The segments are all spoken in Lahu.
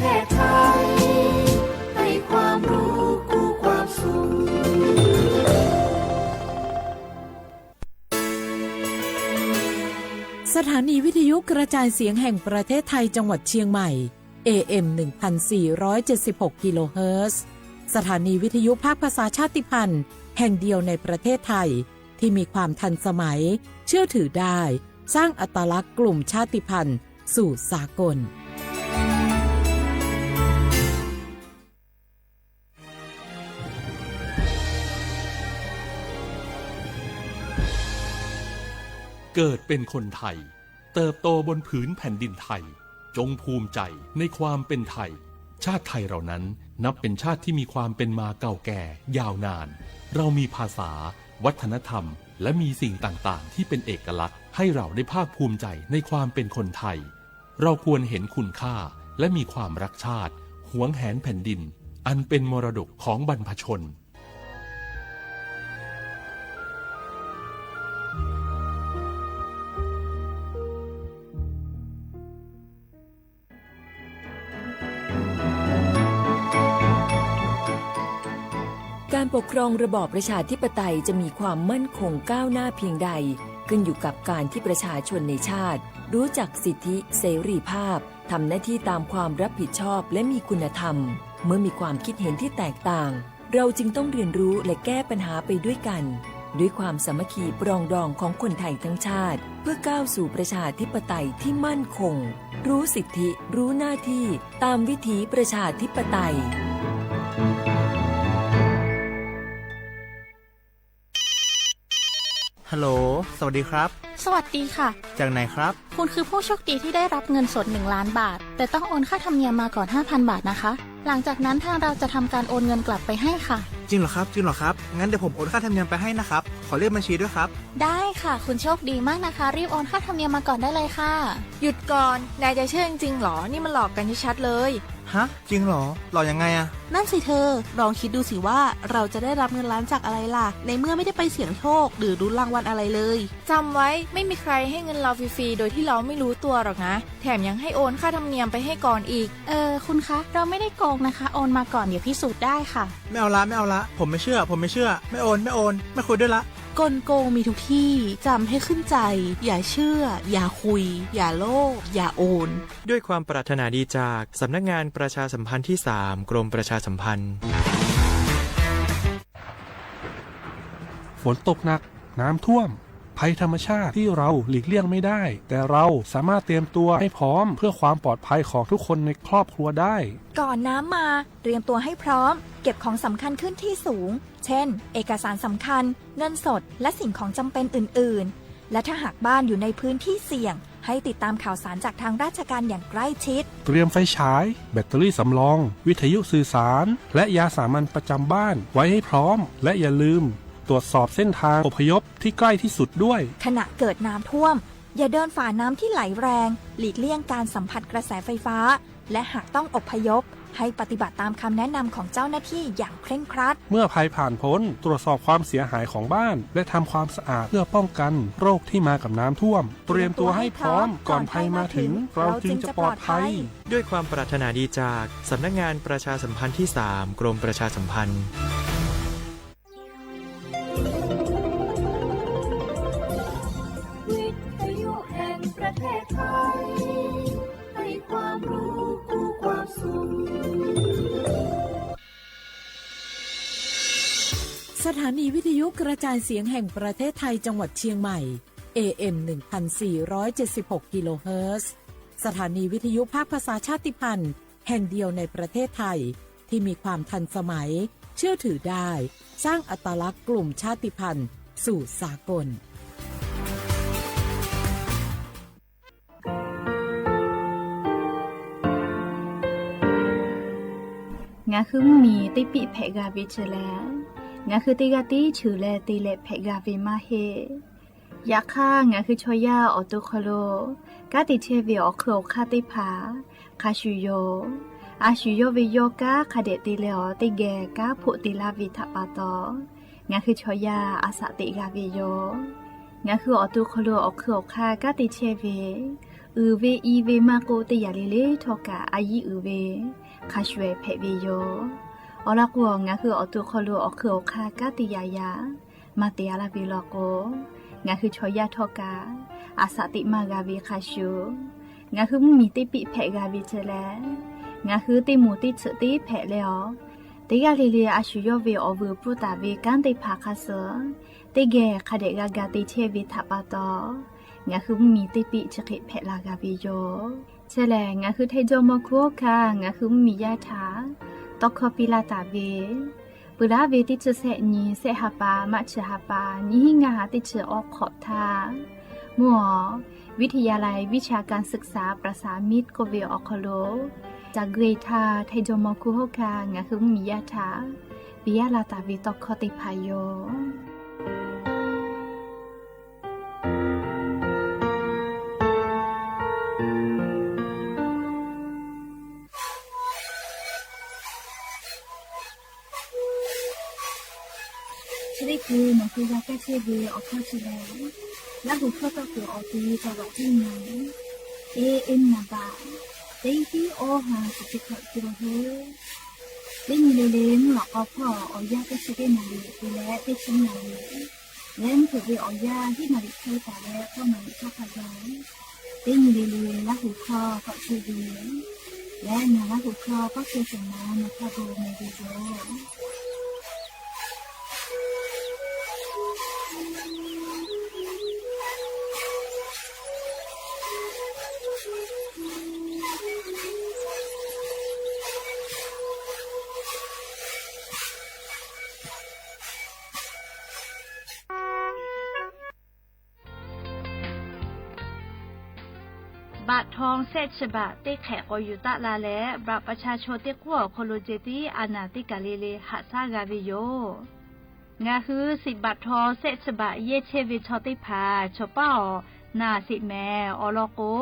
แพทย์ไทยให้ความรู้คู่ความสุข สถานีวิทยุกระจายเสียงแห่งประเทศไทยจังหวัดเชียงใหม่ เอ เอ็ม หนึ่งพันสี่ร้อยเจ็ดสิบหก กิโลเฮิรตซ์ สถานีวิทยุภาคภาษาชาติพันธุ์แห่งเดียวในประเทศไทย ที่มีความทันสมัย เชื่อถือได้ สร้างอัตลักษณ์กลุ่มชาติพันธุ์สู่สากล เกิดเป็นคนไทย เติบโตบนผืนแผ่นดินไทย จงภูมิใจในความเป็นไทย ชาติไทยเรานั้นนับเป็นชาติที่มีความเป็นมาเก่าแก่ยาวนาน เรามีภาษา วัฒนธรรม และมีสิ่งต่างๆ ที่เป็นเอกลักษณ์ ให้เราได้ภาคภูมิใจในความเป็นคนไทย เราควรเห็นคุณค่า และมีความรักชาติ หวงแหนแผ่นดิน อันเป็นมรดกของบรรพชน การปกครองระบอบประชาธิปไตยจะมีความมั่นคงก้าวหน้าเพียงใด ขึ้นอยู่กับการที่ประชาชนในชาติ รู้จักสิทธิเสรีภาพ ทำหน้าที่ตามความรับผิดชอบ และมีคุณธรรม เมื่อมีความคิดเห็นที่แตกต่าง เราจึงต้องเรียนรู้และแก้ปัญหาไปด้วยกัน ด้วยความสามัคคีปรองดองของคนไทยทั้งชาติ เพื่อก้าวสู่ประชาธิปไตยที่มั่นคง รู้สิทธิ รู้หน้าที่ ตามวิถีประชาธิปไตย ฮัลโหล สวัสดีครับ สวัสดีค่ะ จากไหนครับ คุณคือผู้โชคดีที่ได้รับเงินสด หนึ่งล้านบาท แต่ต้องโอนค่าธรรมเนียมมาก่อน ห้าพันบาทนะคะ หลังจากนั้นทางเราจะทำการโอนเงินกลับไปให้ค่ะ จริงเหรอครับ จริงเหรอครับ งั้นเดี๋ยวผมโอนค่าธรรมเนียมไปให้นะครับ ขอเลขบัญชีด้วยครับ ได้ค่ะ คุณโชคดีมากนะคะ รีบโอนค่าธรรมเนียมมาก่อนได้เลยค่ะ หยุดก่อน นายจะเชื่อจริงๆหรอ นี่มันหลอกกันชัดๆเลย ฮะ จริงเหรอ หลอกยังไงอะ นั่นสิเธอ ลองคิดดูสิว่าเราจะได้รับเงินล้านจากอะไรล่ะ ในเมื่อไม่ได้ไปเสี่ยงโชค หรือลุ้นรางวัลอะไรเลย จำไว้ ไม่มีใครให้เงินเราฟรีๆ โดยที่เราไม่รู้ตัวหรอกนะ แถมยังให้โอนค่าธรรมเนียมไปให้ก่อนอีก เออ คุณคะ เราไม่ได้โกงนะคะ โอนมาก่อน เดี๋ยวพิสูจน์ได้ค่ะ ไม่เอาละ ไม่เอาละ ผมไม่เชื่อ ผมไม่เชื่อ ไม่โอน ไม่โอน ไม่คุยด้วยละ กลโกงมีทุกที่ จำให้ขึ้นใจ อย่าเชื่อ อย่าคุย อย่าโลภ อย่าโอน ด้วยความปรารถนาดีจากสำนักงานประชาสัมพันธ์ที่สาม กรมประชาสัมพันธ์ ฝนตกหนัก น้ำท่วม ภัยธรรมชาติที่เราหลีกเลี่ยงไม่ได้ แต่เราสามารถเตรียมตัวให้พร้อมเพื่อความปลอดภัยของทุกคนในครอบครัวได้ ก่อนน้ำมา เตรียมตัวให้พร้อม เก็บของสำคัญขึ้นที่สูง เช่น เอกสารสำคัญ เงินสด และสิ่งของจำเป็นอื่นๆ และถ้าหากบ้านอยู่ในพื้นที่เสี่ยง ให้ติดตามข่าวสารจากทางราชการอย่างใกล้ชิด เตรียมไฟฉาย แบตเตอรี่สำรอง วิทยุสื่อสาร และยาสามัญประจำบ้านไว้ให้พร้อม และอย่าลืมตรวจสอบเส้นทางอพยพที่ใกล้ที่สุดด้วย ขณะเกิดน้ำท่วม อย่าเดินฝ่าน้ำที่ไหลแรง หลีกเลี่ยงการสัมผัสกระแสไฟฟ้า และหากต้องอพยพ ให้ปฏิบัติตามคำแนะนำของเจ้าหน้าที่อย่างเคร่งครัด เมื่อภัยผ่านพ้น ตรวจสอบความเสียหายของบ้าน และทำความสะอาดเพื่อป้องกันโรคที่มากับน้ำท่วม เตรียมตัวให้พร้อม ก่อนภัยมาถึง เราจึงจะปลอดภัย ด้วยความปรารถนาดีจากสำนักงานประชาสัมพันธ์ที่สาม กรมประชาสัมพันธ์ วิทยุแห่งประเทศไทย ให้ความรู้คู่ความสุข สถานีวิทยุกระจายเสียงแห่งประเทศไทยจังหวัดเชียงใหม่ เอ เอ็ม หนึ่งพันสี่ร้อยเจ็ดสิบหก กิโลเฮิรตซ์ สถานีวิทยุภาคภาษาชาติพันธุ์แห่งเดียวในประเทศไทย ที่มีความทันสมัย เชื่อถือได้ สร้างอัตลักษณ์กลุ่มชาติพันธุ์สู่สากล Ngaˬ hui mvuhˇmiˬ teˇ piˆ hpehꞈ g'a ve chi leh, ngaˬ hui teˇ g'aˇ tiˉ cheuˬ leh te leh hpehꞈ g'a ve maˇ heˆ. Yaꞈ hk'aˇ, ngaˬ hui chaw yaˇ awˬ to hk'aw lo kanˉ te chehˇ ve awˬ hk'eun awˬ hk'aˇ teˇ hpaˍ hk'a shuˍ yoˬ. A shuˍ yawˇ ve yawˇ kanˉ hk'a dehꞈ te leh awˬ teˇ geh kanˉ hpoˆ te laˇ ve htaꞈ pa taw, ngaˬ hui chaw yaˇ a shaꞈ teꞈ g'a ve yoˬ. Ngaˬ hui awˬ to hk'aw lo awˬ hk'eun awˬ hk'aˇ kanˉ te chehˇ ve Uiˍ ve i ve maˇ k'oˆ, teˇ yanˇ le le htawˇ kaꞈ a yiˉ uiˍ ve hk'a shuˍ shuˍ hpehꞈ ve yoˬ. Awˬ lawn k'o, ngaˬ hui awˬ to hk'aw lo awˬ hk'eun awˬ hk'aˇ kanˉ te yaꞈ yaꞈ maˇ te a laˇ ve law k'o, ngaˬ hui chaw yaˇ htawˇ kaꞈ a shaꞈ teꞈ maˇ g'a ve hk'a shuˍ, ngaˬ hui mvuhˇmiˬ teˇ piˆ hpehꞈ g'a ve chi lehˬ, ngaˬ hui teˇ moˍ teˇ tsuhꞈ teˇ hpehꞈ leh awˬ, teˇ g'aˇ le le a shu yawˇ ve awˬ vuiˬ pfuhˇ taˍ ve kanˉ teˇ hpaˍ hk'a suh teˇ geh hk'a dehꞈ g'a ga te chehˇ ve htaꞈ pa taw, ngaˬ hui mvuhˇmiˬ teˇ piˆ chi hk'e hpehꞈ la g'a ve yoˬ. Chi lehˬ, ngaˬ hui Htaiˇ jawˇmawˇ hkunˉ hawˉ hkanˇ ngaˬ hui mvuhˇmiˬ yaˇ htaꞈ tawˇ hkawˇ piˇ laˇ taˍ ve, peuˬ laˉ ve teˇ chi sehˆ nyi, sehˆ ha pa maˇ chi ha pa, nyiˇ hinˉ ngaˇ ha teˇ chi awˬ hk'awꞈ htaˇ, mvuhˇ awˬ วิทยาลัยวิชาการศึกษาประสามิตร k'oˆ ve awˬ hk'aw lo, ca gui htaˇ Htaiˇ jawˇmawˇ hkunˉ hawˉ hkanˇ ngaˬ hui mvuhˇmiˬ yaˇ htaꞈ piˇ laˇ taˍ ve tawˇ hkawˇ teˇ hpaˍ yoˬ. Chi teˇ hkui nawˬ hui g'a kaˇ chehˇ ve awˬ hkawˇ chi lehˬ, Laˇ huˍ hkawˇ tawˇ kuiˬ awˬ ti ca vaꞈ tiˉ nyi, e e naˍ baꞈ teˇ tiˉ awˇ ha shiˍ chi hkawꞈ te la hoˉ. Teˇ nyi le le mvuhˇ lawꞈ k'aw hpawˇ awˬ yanˇ teˇ chi teˇ naˍ riˍ te leh teˇ chi naˍ riˍ leh mvuhˇ hpeuꞈ ve awˬ yanˇ hiˉ naˍ riˍ hk'e taˍ leh k'awˇ naˍ riˍ hk'a hk'a gaˬ, teˇ nyi le le Laˇ huˍ hkawˇ k'awꞈ chehˇ ve leh, ngaˬ Laˇ huˍ hkawˇ k'awꞈ chehˇ shehˍ ma nawˬ hk'a gaˬ meh ve yoˬ. Baꞈ htaw shehˆ chi baꞈ teˇ hk'ehꞈ k'awꞈ yuˬ taˆ la leh, บัตรประชาชน teˇ k'uˉ awˬ hk'aw lo ceh tiˉ a naˍ teˇ kaˬ le le haꞈ shaˉ g'a ve yoˬ. Ngaˬ hui shiˍ บัตรทอง shehˆ chi baꞈ yehˇ chehˇ ve chaw teˇ hpaˍ chaw paˉ awˬ naˍ sheˍ mehˍ. Awˬ lawn k'o,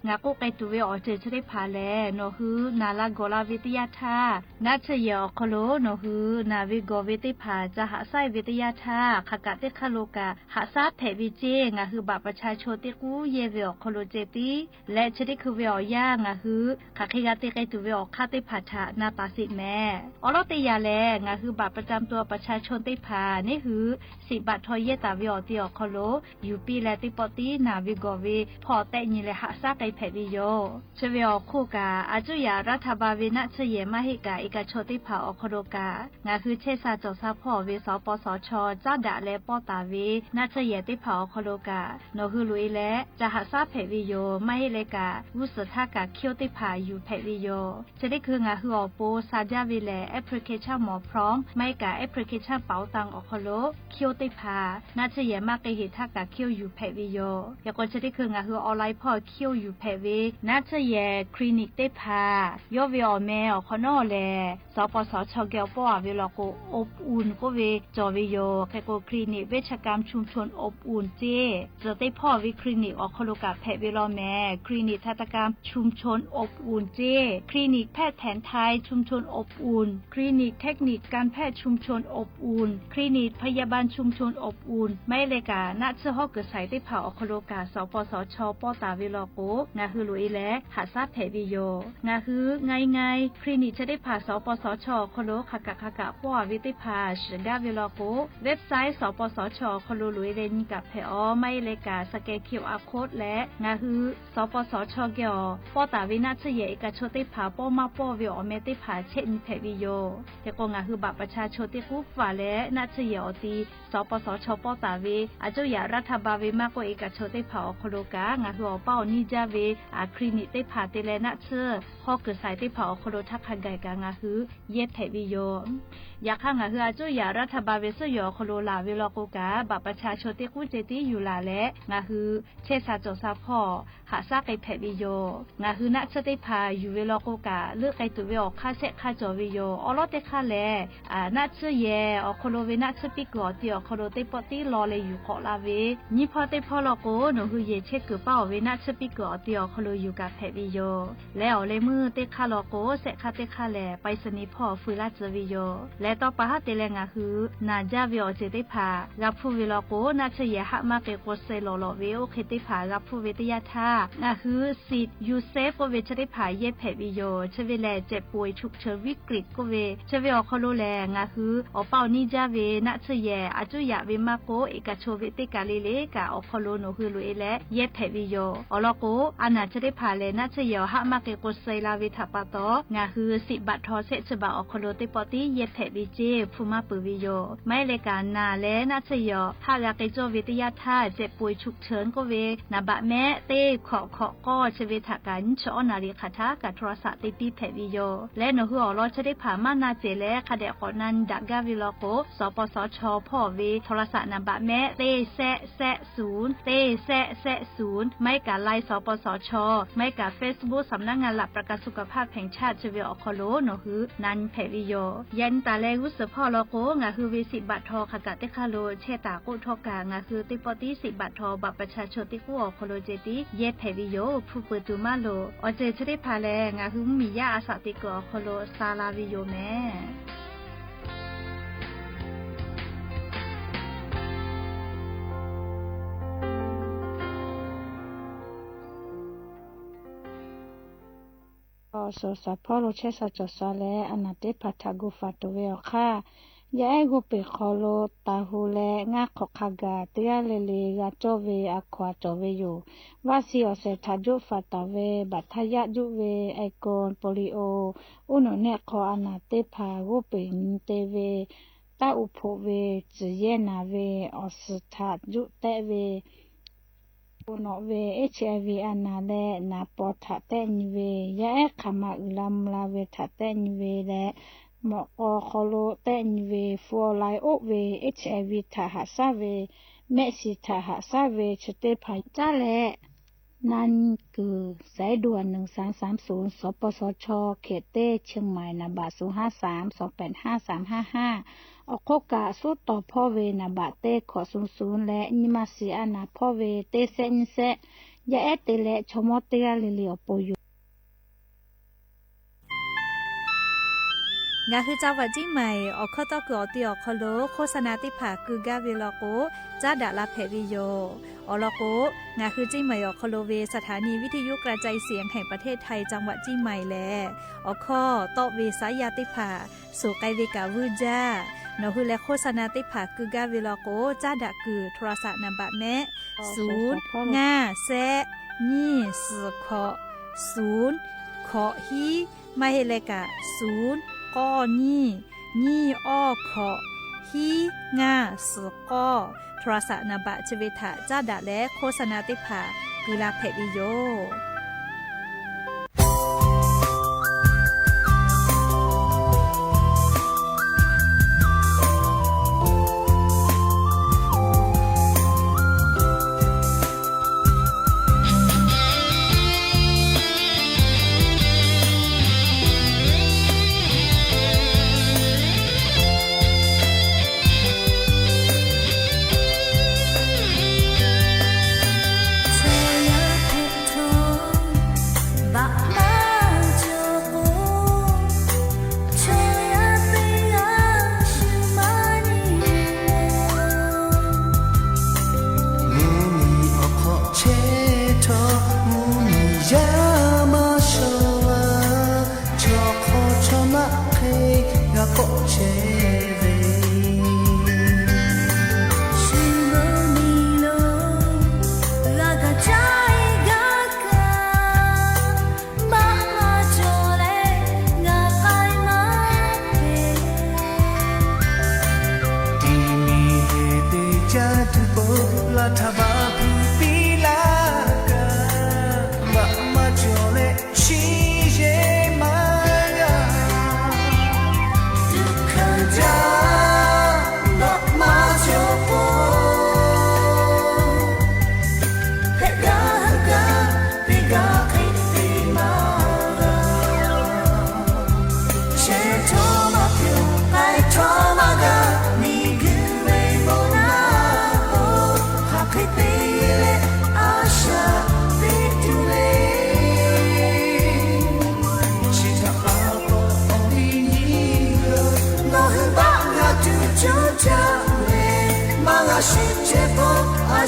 ngaˬ k'oˆ k'ai tuˬ ve awˬ ceuˬ chi teˇ hpaˍ lehˬ, nawˬ hui naˍ la gawˬ la ve teˇ yanˇ htaˇ, naˆ tsuhˇ yehˬ awˬ hk'aw lo nawˬ hui naˍ ve gawˬ ve teˇ hpaˍ ca haꞈ shaˉ ve teˇ yanˇ htaˇ, hk'aˬ kaꞈ teˇ hk'aˇ lo kaꞈ haꞈ shaˉ hpehꞈ ve ceˇ. Ngaˬ hui บัตรประชาชน teˇ k'uˉ yehˇ ve awˬ hk'aw lo ceh tiˉ leh, chi teˇ hkui ve awˬ yanˇ ngaˬ hui hk'aˬ hk'e g'a te k'ai tuˬ ve awˬ hk'aˇ teˇ hpaˍ htaꞈ na taˍ sheˍ mehˍ. Awˬ lawn teˇ yanˇ lehˬ, ngaˬ hui บัตรประจำตัวประชาชน teˇ hpaˍ neˇ hui shiˍ บัตรทอง yehˇ taˍ ve awˬ ti awˬ hk'aw lo yuˬ piˇ leh, teˇ pawˆ tiˉ naˍ ve gawˬ ve hpawˇ tehˆ nyi leh haꞈ shaˉ k'ai hpehꞈ ve yoˬ. Chi ve awˬ hk'oˆ kaꞈ, a cuˇ yaꞈ รัฐบาล ve naˆ tsuhˇ yehˬ maˇ heˆ kaꞈ, e kaꞈ chaw teˇ hpaˍ awˬ hk'aw lo kaꞈ, ngaˬ hui chehˇ sha cawˬ sha hpawˇ ve สปสช caˉ daꞈ leh pawˇ taˍ ve naˆ tsuhˇ yehˬ teˇ hpaˍ awˬ hk'aw lo kaꞈ, nawˬ hui loꞈ e leh ca haꞈ shaˉ hpehꞈ ve yoˬ. Maˇ heˆ leh kaꞈ, g'uˇ suhˍ htaˇ kaꞈ คิว teˇ hpaˍ yuˬ hpehꞈ ve yoˬ. Chi teˇ hkui ngaˬ hui awˬ pon sha jaˇ ve lehˬ, application หมอพร้อม maˇ heˆ kaꞈ application เป๋าตัง awˬ hk'aw lo คิว teˇ hpaˍ naˆ tsuhˇ yehˬ maˇ k'ai heˍ htaˇ kaꞈ คิว yuˬ hpehꞈ ve yoˬ. Hk'e k'o, chi teˇ hkui ngaˬ hui online hpawˇ คิว yuˬ hpehꞈ ve naˆ tsuhˇ yehˬ คลินิก teˇ hpaˍ yawˇ ve awˬ meh awˬ hk'awꞈ nawˉ lehˬ, สปสช geh awˬ pawˇ a ve law k'o, อบอุ่น k'oˆ ve cawˬ ve yoˬ. Hk'e k'o, คลินิกเวชกรรมชุมชนอบอุ่น ceˇ tcuhˬ teˇ hpawˇ ve คลินิก awˬ hk'aw lo kaꞈ hpehꞈ ve law mehˍ. คลินิกทันตกรรมชุมชนอบอุ่น ceˇ, คลินิกแพทย์แผนไทยชุมชนอบอุ่น คลินิกเทคนิคการแพทย์ชุมชนอบอุ่น คลินิกพยาบาลชุมชนอบอุ่น maˇ heˆ leh kaꞈ naˆ tsuhˇ hawˉ kuiˬ shaiˍ teˇ hpaˍ awˬ hk'aw lo kaꞈ สปสช pawˇ taˍ ve law k'o, ngaˬ hui loꞈ e leh haꞈ shaˉ hpehꞈ ve yoˬ. Ngaˬ hui ง่ายๆ คลินิก chi teˇ hpaˍ สปสช awˬ hk'aw lo hk'aˬ kaꞈ hk'aˬ kaꞈ pawˇ a ve teˇ hpaˍ shiˍ gaˇ ve law k'o, website สปสช awˬ hk'aw lo loꞈ e leh nyi kaꞈ hpehꞈ awˬ, maˇ heˆ leh kaꞈ scan QR code leh ngaˬ hui สปสช geh awˬ pawˇ taˍ ve naˆ tsuhˇ yehˬ e kaꞈ chaw teˇ hpaˍ pawˇ maˇ pawˇ ve awˬ meh teˇ hpaˍ chehˇ nyi hpehꞈ ve yoˬ. Hk'e k'o, ngaˬ hui บัตรประชาชน teˇ k'uˉ faˍ leh naˆ tsuhˇ yehˬ awˬ ti สปสช pawˇ taˍ ve a cuˇ yaꞈ รัฐบาล ve maˇ k'oˆ e kaꞈ chaw teˇ hpaˍ awˬ hk'aw lo kaꞈ, ngaˬ hui awˬ paˇ awˬ niˇ jaˇ ve คลินิก teˇ hpaˍ te leh naˆ tsuhˇ hawˉ kuiˬ shaiˍ teˇ hpaˍ awˬ hk'aw lo htaˇ hk'a gaˬ kaꞈ ngaˬ hui yehˇ hpehꞈ ve yoˬ. Yaꞈ hk'aˇ, ngaˬ hui a cuˇ yaꞈ รัฐบาล ve suhˉ yehˬ awˬ hk'aw lo laˬ ve law k'o kaꞈ, บัตรประชาชน teˇ k'uˉ ceh tiˉ yuˬ laˬ leh ngaˬ hui chehˇ sha cawˬ sha hpawˇ haꞈ shaˉ k'ai hpehꞈ ve yoˬ. Ngaˬ hui naˆ tsuhˇ teˇ hpaˍ yuˬ ve law k'o kaꞈ, leuˆ k'ai tuˬ ve awˬ hk'aˇ shehˆ hk'aˇ cawˬ ve yoˬ. Awˬ lawn teˇ hk'aˇ lehˬ, naˆ tsuhˇ yehˬ awˬ hk'aw lo ve naˆ tsuhˇ piˇ kuiˬ awˬ ti awˬ hk'aw lo teˇ pawˆ tiˉ law leh yuˬ k'awꞈ la ve, nyiˇ hpawˇ teˇ hpawˇ law k'o, nawˬ hui yehˬ chehˇ kuiˬ paˇ awˬ ve naˆ tsuhˇ piˇ kuiˬ awˬ te awˬ hk'aw lo yuˬ kaꞈ hpehꞈ ve yoˬ. Leh awˬ leh meuˇ teˇ hk'aˇ law k'o, shehˆ hk'aˇ teˇ hk'aˇ lehˬ ไปรษณีย์ hpawˇ fui laˇ tcuh ve yoˬ. Leh tawˇ pa haˉ te leh ngaˬ hui naˬ jaˇ ve awˬ ceuˬ teˇ hpaˍ g'a hpuˇ ve law k'o, naˆ tsuhˇ yehˬ haˆ maˇ k'ai k'o suh lawˬ lawꞈ ve oˇ hk'e teˇ hpaˍ g'a hpuˇ ve teˇ yanˇ htaˇ, ngaˬ hui สิทธิ์ ยูเซฟ k'oˆ ve chi teˇ hpaˍ yehˇ hpehꞈ ve yoˬ. Chi ve lehˬ เจ็บป่วยฉุกเฉินวิกฤต k'oˆ ve chi ve awˬ hk'aw lo lehˬ, ngaˬ hui awˬ pa awˬ niˇ jaˇ ve naˆ tsuhˇ yehˬ a cuˉ yaꞈ ve maˇ k'oˆ, iꞈ kaꞈ cho ve teˇ kaˬ le le kaꞈ awˬ hk'aw lo nawˬ hui loꞈ e leh yehˇ hpehꞈ ve yoˬ. Awˬ lawn k'o, a naˬ chi teˇ hpaˍ lehˬ naˆ tsuhˇ yehˬ awˬ haˆ maˇ k'ai k'o suh la ve htaꞈ pa taw, ngaˬ hui สิทธิ์บัตรทอง shehˆ chi baˬ awˬ hk'aw lo teˇ pawˆ tiˉ yehˇ hpehꞈ ve ceˇ hpu maˇ peuˬ ve yoˬ. Maˇ heˆ leh kaꞈ naˬ leh naˆ tsuhˇ yehˬ awˬ haˆ g'a k'ai cawˇ ve teˇ yanˇ htaˇ, เจ็บป่วยฉุกเฉิน k'oˆ ve naˍ baꞈ mehˆ teˇ hkawꞈ hkawꞈ k'awˇ chi ve htaꞈ kaꞈ nyiˇ chi awˉ naˬ liꞈ hk'aˬ htaˇ kaꞈ โทรศัพท์ te piˇ hpehꞈ ve yoˬ. Leh nawˬ hui awˬ lawn chi teˇ hpaˍ maˇ na cehˬ leh hk'a dehꞈ k'awꞈ na nyi daꞈ gaˇ ve law k'o, สปสช hpawˇ ve โทรศัพท์ naˍ baꞈ mehˆ teˇ shehˆ shehˆ ศูนย์ teˇ shehˆ shehˆ ศูนย์, maˇ heˆ kaꞈ ไลน์ สปสช, maˇ heˆ kaꞈ เฟซบุ๊ก สำนักงานหลักประกันสุขภาพแห่งชาติ chi ve awˬ hk'aw lo nawˬ hui na nyi hpehꞈ ve yoˬ. Yaꞈ nyi taˍ leh g'uˇ suhˍ hpawˇ law k'o, ngaˬ hui ve สิทธิ์บัตรทอง hk'aˬ kaꞈ teˇ hk'aˇ lo chehˇ taˍ k'oˆ htawˇ kaꞈ, ngaˬ hui teˇ pawˆ tiˉ สิทธิ์บัตรทอง บัตรประชาชน teˇ k'oˆ awˬ hk'aw lo ceh tiˉ yehˇ hpehꞈ ve yoˬ. Hpu peuˬ tuˬ maˇ loˍ. Awˬ ceuˬ chi teˇ hpaˍ lehˬ, ngaˬ hui mvuhˇmiˬ yaˇ a shaꞈ teꞈ kuiˬ awˬ hk'aw lo sa la ve yoˬ mehˍ. Awˬ suhˍ shaˍ hpawˇ lo chehˇ sha cawˬ sha leh, a naˬ teˇ hpaˍ htaꞈ gu faˍ tuˬ ve awˬ hk'aˇ, yaˇ ehˉ g'oˇ peˬ hk'aw lo taˍ hu leh ngaˇ hk'awꞈ hk'a gaˬ teˇ g'aˇ le le g'a cawˇ ve a hkaw a cawˬ ve yoˬ. Vaˇ shi awˬ shehˍ htaꞈ joˆ faˍ taˍ ve, baꞈ htaˇ yaˆ juˆ ve, ไอโฟน โปลิโอ uˉ nawˬ nehˆ hk'aw a naˬ teˇ hpaˍ g'oˇ peˬ nyi te ve, taˇ uˍ hpoꞈ ve, tcuhˬ yehˇ naˍ ve, awˬ suhˍ htaꞈ juˆ tehˆ ve, bon nawꞈ ve, HIV a naˬ leh naˍ paw htaꞈ tehˆ nyi ve, yaˇ ehˉ hk'aˬ ma uiˍ la mvuh la ve htaꞈ tehˆ nyi ve leh, mawꞈ k'aw hk'aw lo tehˆ nyi ve, fu awˬ lai oˆ ve, HIV htaꞈ haꞈ shaˉ ve, mehˆ shiˍ htaꞈ haꞈ shaˉ ve chi teˇ hpaˍ caˉ leh, na nyi kuiˬ สายด่วน หนึ่งสามสามศูนย์ สปสช เขตเต้ เชียงใหม่ naˍ baꞈ ศูนย์ห้าสาม สองแปดห้า สามห้าห้า awˬ hk'oˆ kaꞈ suˉ tawˍ hpawˇ ve naˍ baꞈ teˇ hkawꞈ suh suh leh nyi ma shiˍ a naˬ hpawˇ ve teˇ shehˆ nyiˇ shehˆ, yaˇ ehˉ te leh chaw mawˇ teˇ g'aˇ le le awˬ pon yoˬ. Ngaˬ hui จังหวัดเชียงใหม่ awˬ hkawˇ tawˇ kuiˬ awˬ ti awˬ hk'aw lo โฆษณา teˇ hpaˍ keu gaˇ ve law k'o, caˉ daꞈ la hpehꞈ ve yoˬ. Awˬ lawn k'o, ngaˬ hui เชียงใหม่ awˬ hk'aw lo ve สถานีวิทยุกระจายเสียงแห่งประเทศไทย จังหวัดเชียงใหม่ lehˬ, awˬ hkawˇ tawˆ ve saˉ yaˇ teˇ hpaˍ suhˍ k'ai ve kaꞈ vuiˇ jaˇ. Nawˬ hui leh โฆษณา teˇ hpaˍ keu gaˇ ve law k'o, caˉ daꞈ kuiˬ โทรศัพท์ naˍ baꞈ mehˆ ศูนย์ห้าแสน nyiˇ suhˍ hkawꞈ ศูนย์ hkawꞈ hiˉ, maˇ heˆ leh kaꞈ ศูนย์ k'awˇ nyiˇ, nyiˇ awˇ hkawꞈ, hiˉ ngaˇ suhˍ k'awˇ, โทรศัพท์ naˍ baꞈ chi ve htaꞈ caˉ daꞈ leh โฆษณา teˇ hpaˍ keu la hpehꞈ ve yoˬ.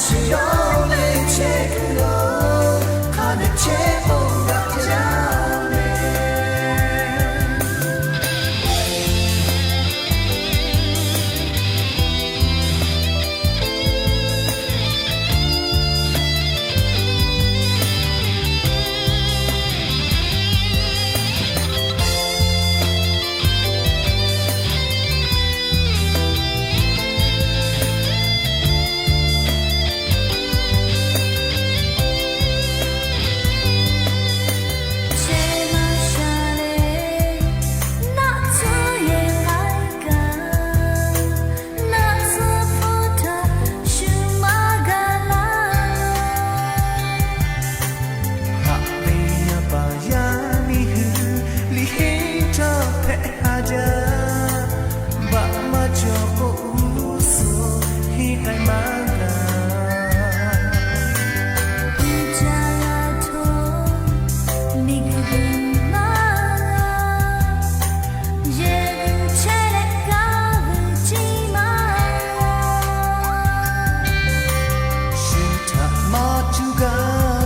Shu yawˇ ve chehˇ kuiˬ lo hk'a dehꞈ chehˇ k'o daꞈ jaˇ ve. Haꞈ ve yaˇ paˍ yaˇ miˇ hui liꞈ henˇ htaˇ hpehꞈ ha jaˇ. Baˆ maˇ cawˬ k'o g'uˇ suhˍ henˇ k'ai maˇ g'a. Uˇ caˇ la hto miˬguiˬ maˇ g'a. Yehˬ g'uiˬ chehˇ leh kaˇ g'uiˬ ciˇ maˇ g'a. Shu htaꞈ maˇ cuˇ gaˇ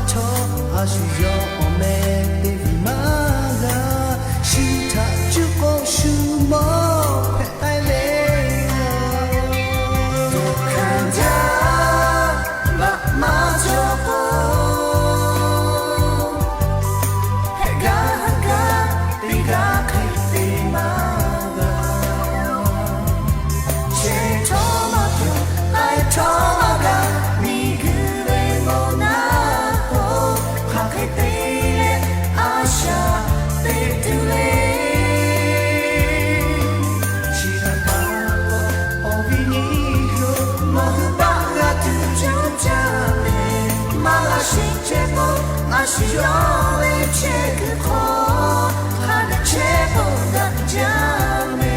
htawˇ, a shu yawˇ awˬ meh teˇ vuiˬ maˇ g'a. Shu htaꞈ cuˇ k'o shu mawˇ hpehꞈ k'ai ve yoˬ. Hkanˍ jaˇ baˆ maˇ cawˬ k'o, hpehꞈ gaˇ ha gaˇ teˇ g'aˇ hk'e te maˇ g'a. Chehˇ htawˇ maˇ tuˬ, k'ai htawˇ maˇ g'a, miˬguiˬ ve moˬ naˆ hoꞈ hk'aˬ hk'e te leh a shaꞈ teꞈ tuˬ le. Chi htaꞈ pa taw, awˬ viˉ nyi lo, nawˬ hui baˆ g'a tuˬ caˇ caˇ ve, maˇ g'a sheˍ chehˇ k'o, a shu yawˇ ve chehˇ kuiˬ hk'aw hk'a dehꞈ chehˇ k'o daꞈ jaˇ ve.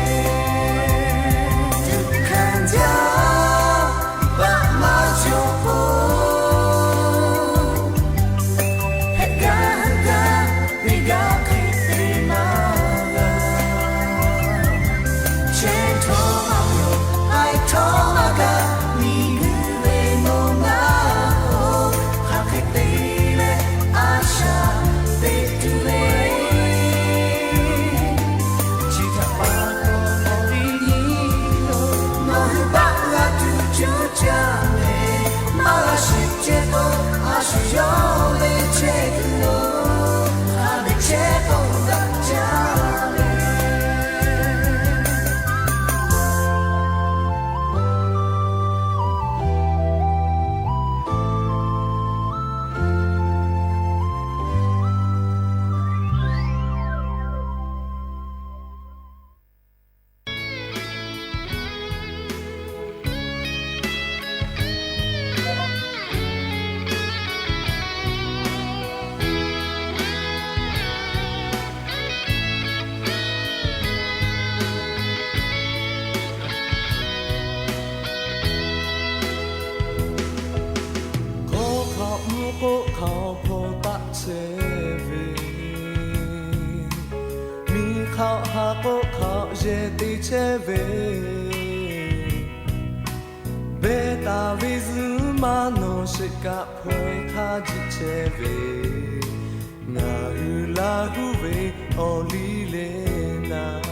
Tuꞈ hkanˍ jaˇ baˆ maˇ cawˬ k'o, hpehꞈ gaˇ ha gaˇ teˇ g'aˇ hk'e te maˇ g'a. Chehˇ htawˇ maˇ yawˬ, k'ai htawˇ maˇ g'a, miˬguiˬ ve moˬ naˆ hoꞈ hk'aˬ hk'e te leh a shaꞈ teꞈ tuˬ le. Chi htaꞈ pa taw, awˬ viˉ nyi lo, nawˬ hui baˆ g'a tuˬ caˇ caˇ ve, maˇ g'a sheˍ chehˇ k'o, a shu yawˇ ve chehˇ kuiˬ lo hk'a dehꞈ chehˇ k'o daꞈ jaˇ ve. Hkawˇ hk'aˆ mvuhˇ k'oˆ hk'aoˍ hpaw taˆ chehˇ ve, miˬ hk'aˆ ha k'oˆ hk'aoˍ yehˬ te chehˇ ve, behˇ taˍ ve zuhꞈ maˇ nawˬ sheˍ kaꞈ hpaw-e hk'aˇ jiˆ chehˇ ve, ngaˬ hui Laˇ huˉ ve awˬ liˇ leh naˍ,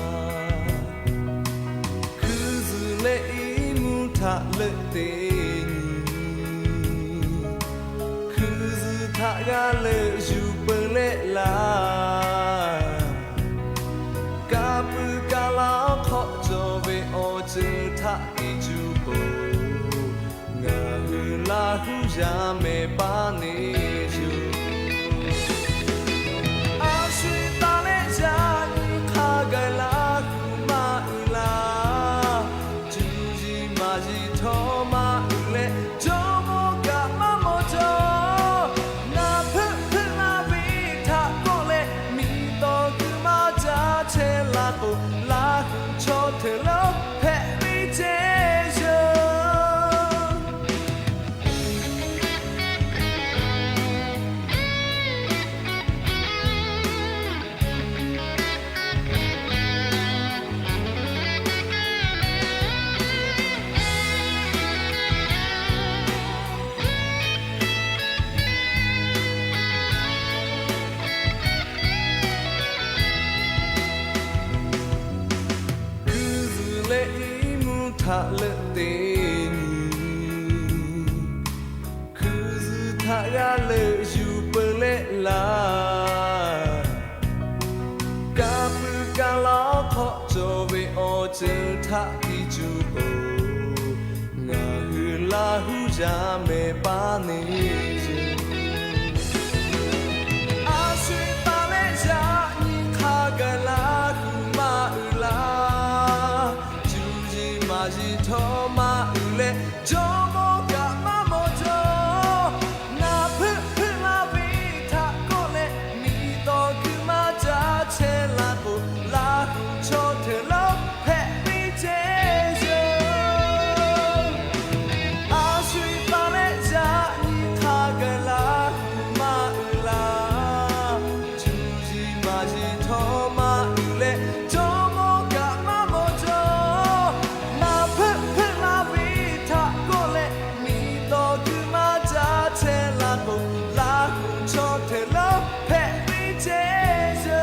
hkui zuhꞈ leh iˉ mvuhˇ htaꞈ leuˆ te nyi, hkui zuhꞈ htaꞈ g'a leuˆ yuˬ peuˬ leh laˇ, ka puiˬ ka laˇ awˬ hk'awꞈ cawˬ ve awˬ ceuˬ htaꞈ tiˇ cuˇ peuˬ. Ngaˬ hui Laˇ huˉ yaˇ mehˍ paˇ neˇ yuˬ. A shu taˍ leh yaꞈ nyi hk'a gaˬ Laˇ huˉ maˇ uiˍ laˇ. Cuˇ yiˍ maˍ yiˍ htawˇ maˇ uiˍ leh, jawˇmawˇ kaꞈ maˇ mawˬ cawˬ. Naˍ hpeuˆ hpeuˆ laˇ ve htaꞈ kawˆ leh, miˬ tawˍ kuiˬ maˇ caˇ chehˇ la k'o, Laˇ huˉ chaw hteꞈ lawˉ hpehꞈ ve ceh yoˬ. htaꞈ leuˆ te nyi, hkui zuhˬ htaꞈ g'a leuˆ yuˬ peuˬ leh laˇ. Ka puiˉ ka laˇ hk'awꞈ cawˬ ve awˬ ceuˬ htaꞈ tiˇ cuˬ peuˬ. Ngaˬ hui Laˇ huˍ yaˇ mehˍ paˇ neˇ yuˬ. A sho-eˬ taˍ leh yaꞈ nyi hk'a gaˬ Laˇ huˍ maˇ uiˍ laˇ. Cuˇ yiˍ maˇ yiˍ htawˇ maˇ uiˍ leh, jawˇmawˇ kaꞈ maˇ mawˬ jaw. Naˍ hpeuˆ hpeuˆ laˇ ve htaꞈ kawˆ leh, miˬ tawˍ kuiˬ maˇ caˇ chehˇ laˇ k'o, Laˇ huˍ chaw htehˍ lonˉ hpehꞈ piˇ chehˇ yoˬ. A sho-eˬ taˍ leh yaꞈ nyi hk'a gaˬ Laˇ huˍ maˇ uiˍ laˇ. Cuˇ yiˍ maˇ yiˍ htawˇ maˇ uiˍ leh, jawˇmawˇ kaꞈ maˇ mawˬ jaw. Naˍ hpeuˆ hpeuˆ laˇ ve htaꞈ kawˆ leh, miˬ tawˍ kuiˬ maˇ caˇ chehˇ laˇ k'o, Laˇ huˍ chaw htehˍ lonˉ hpehꞈ piˇ chehˇ yoˬ.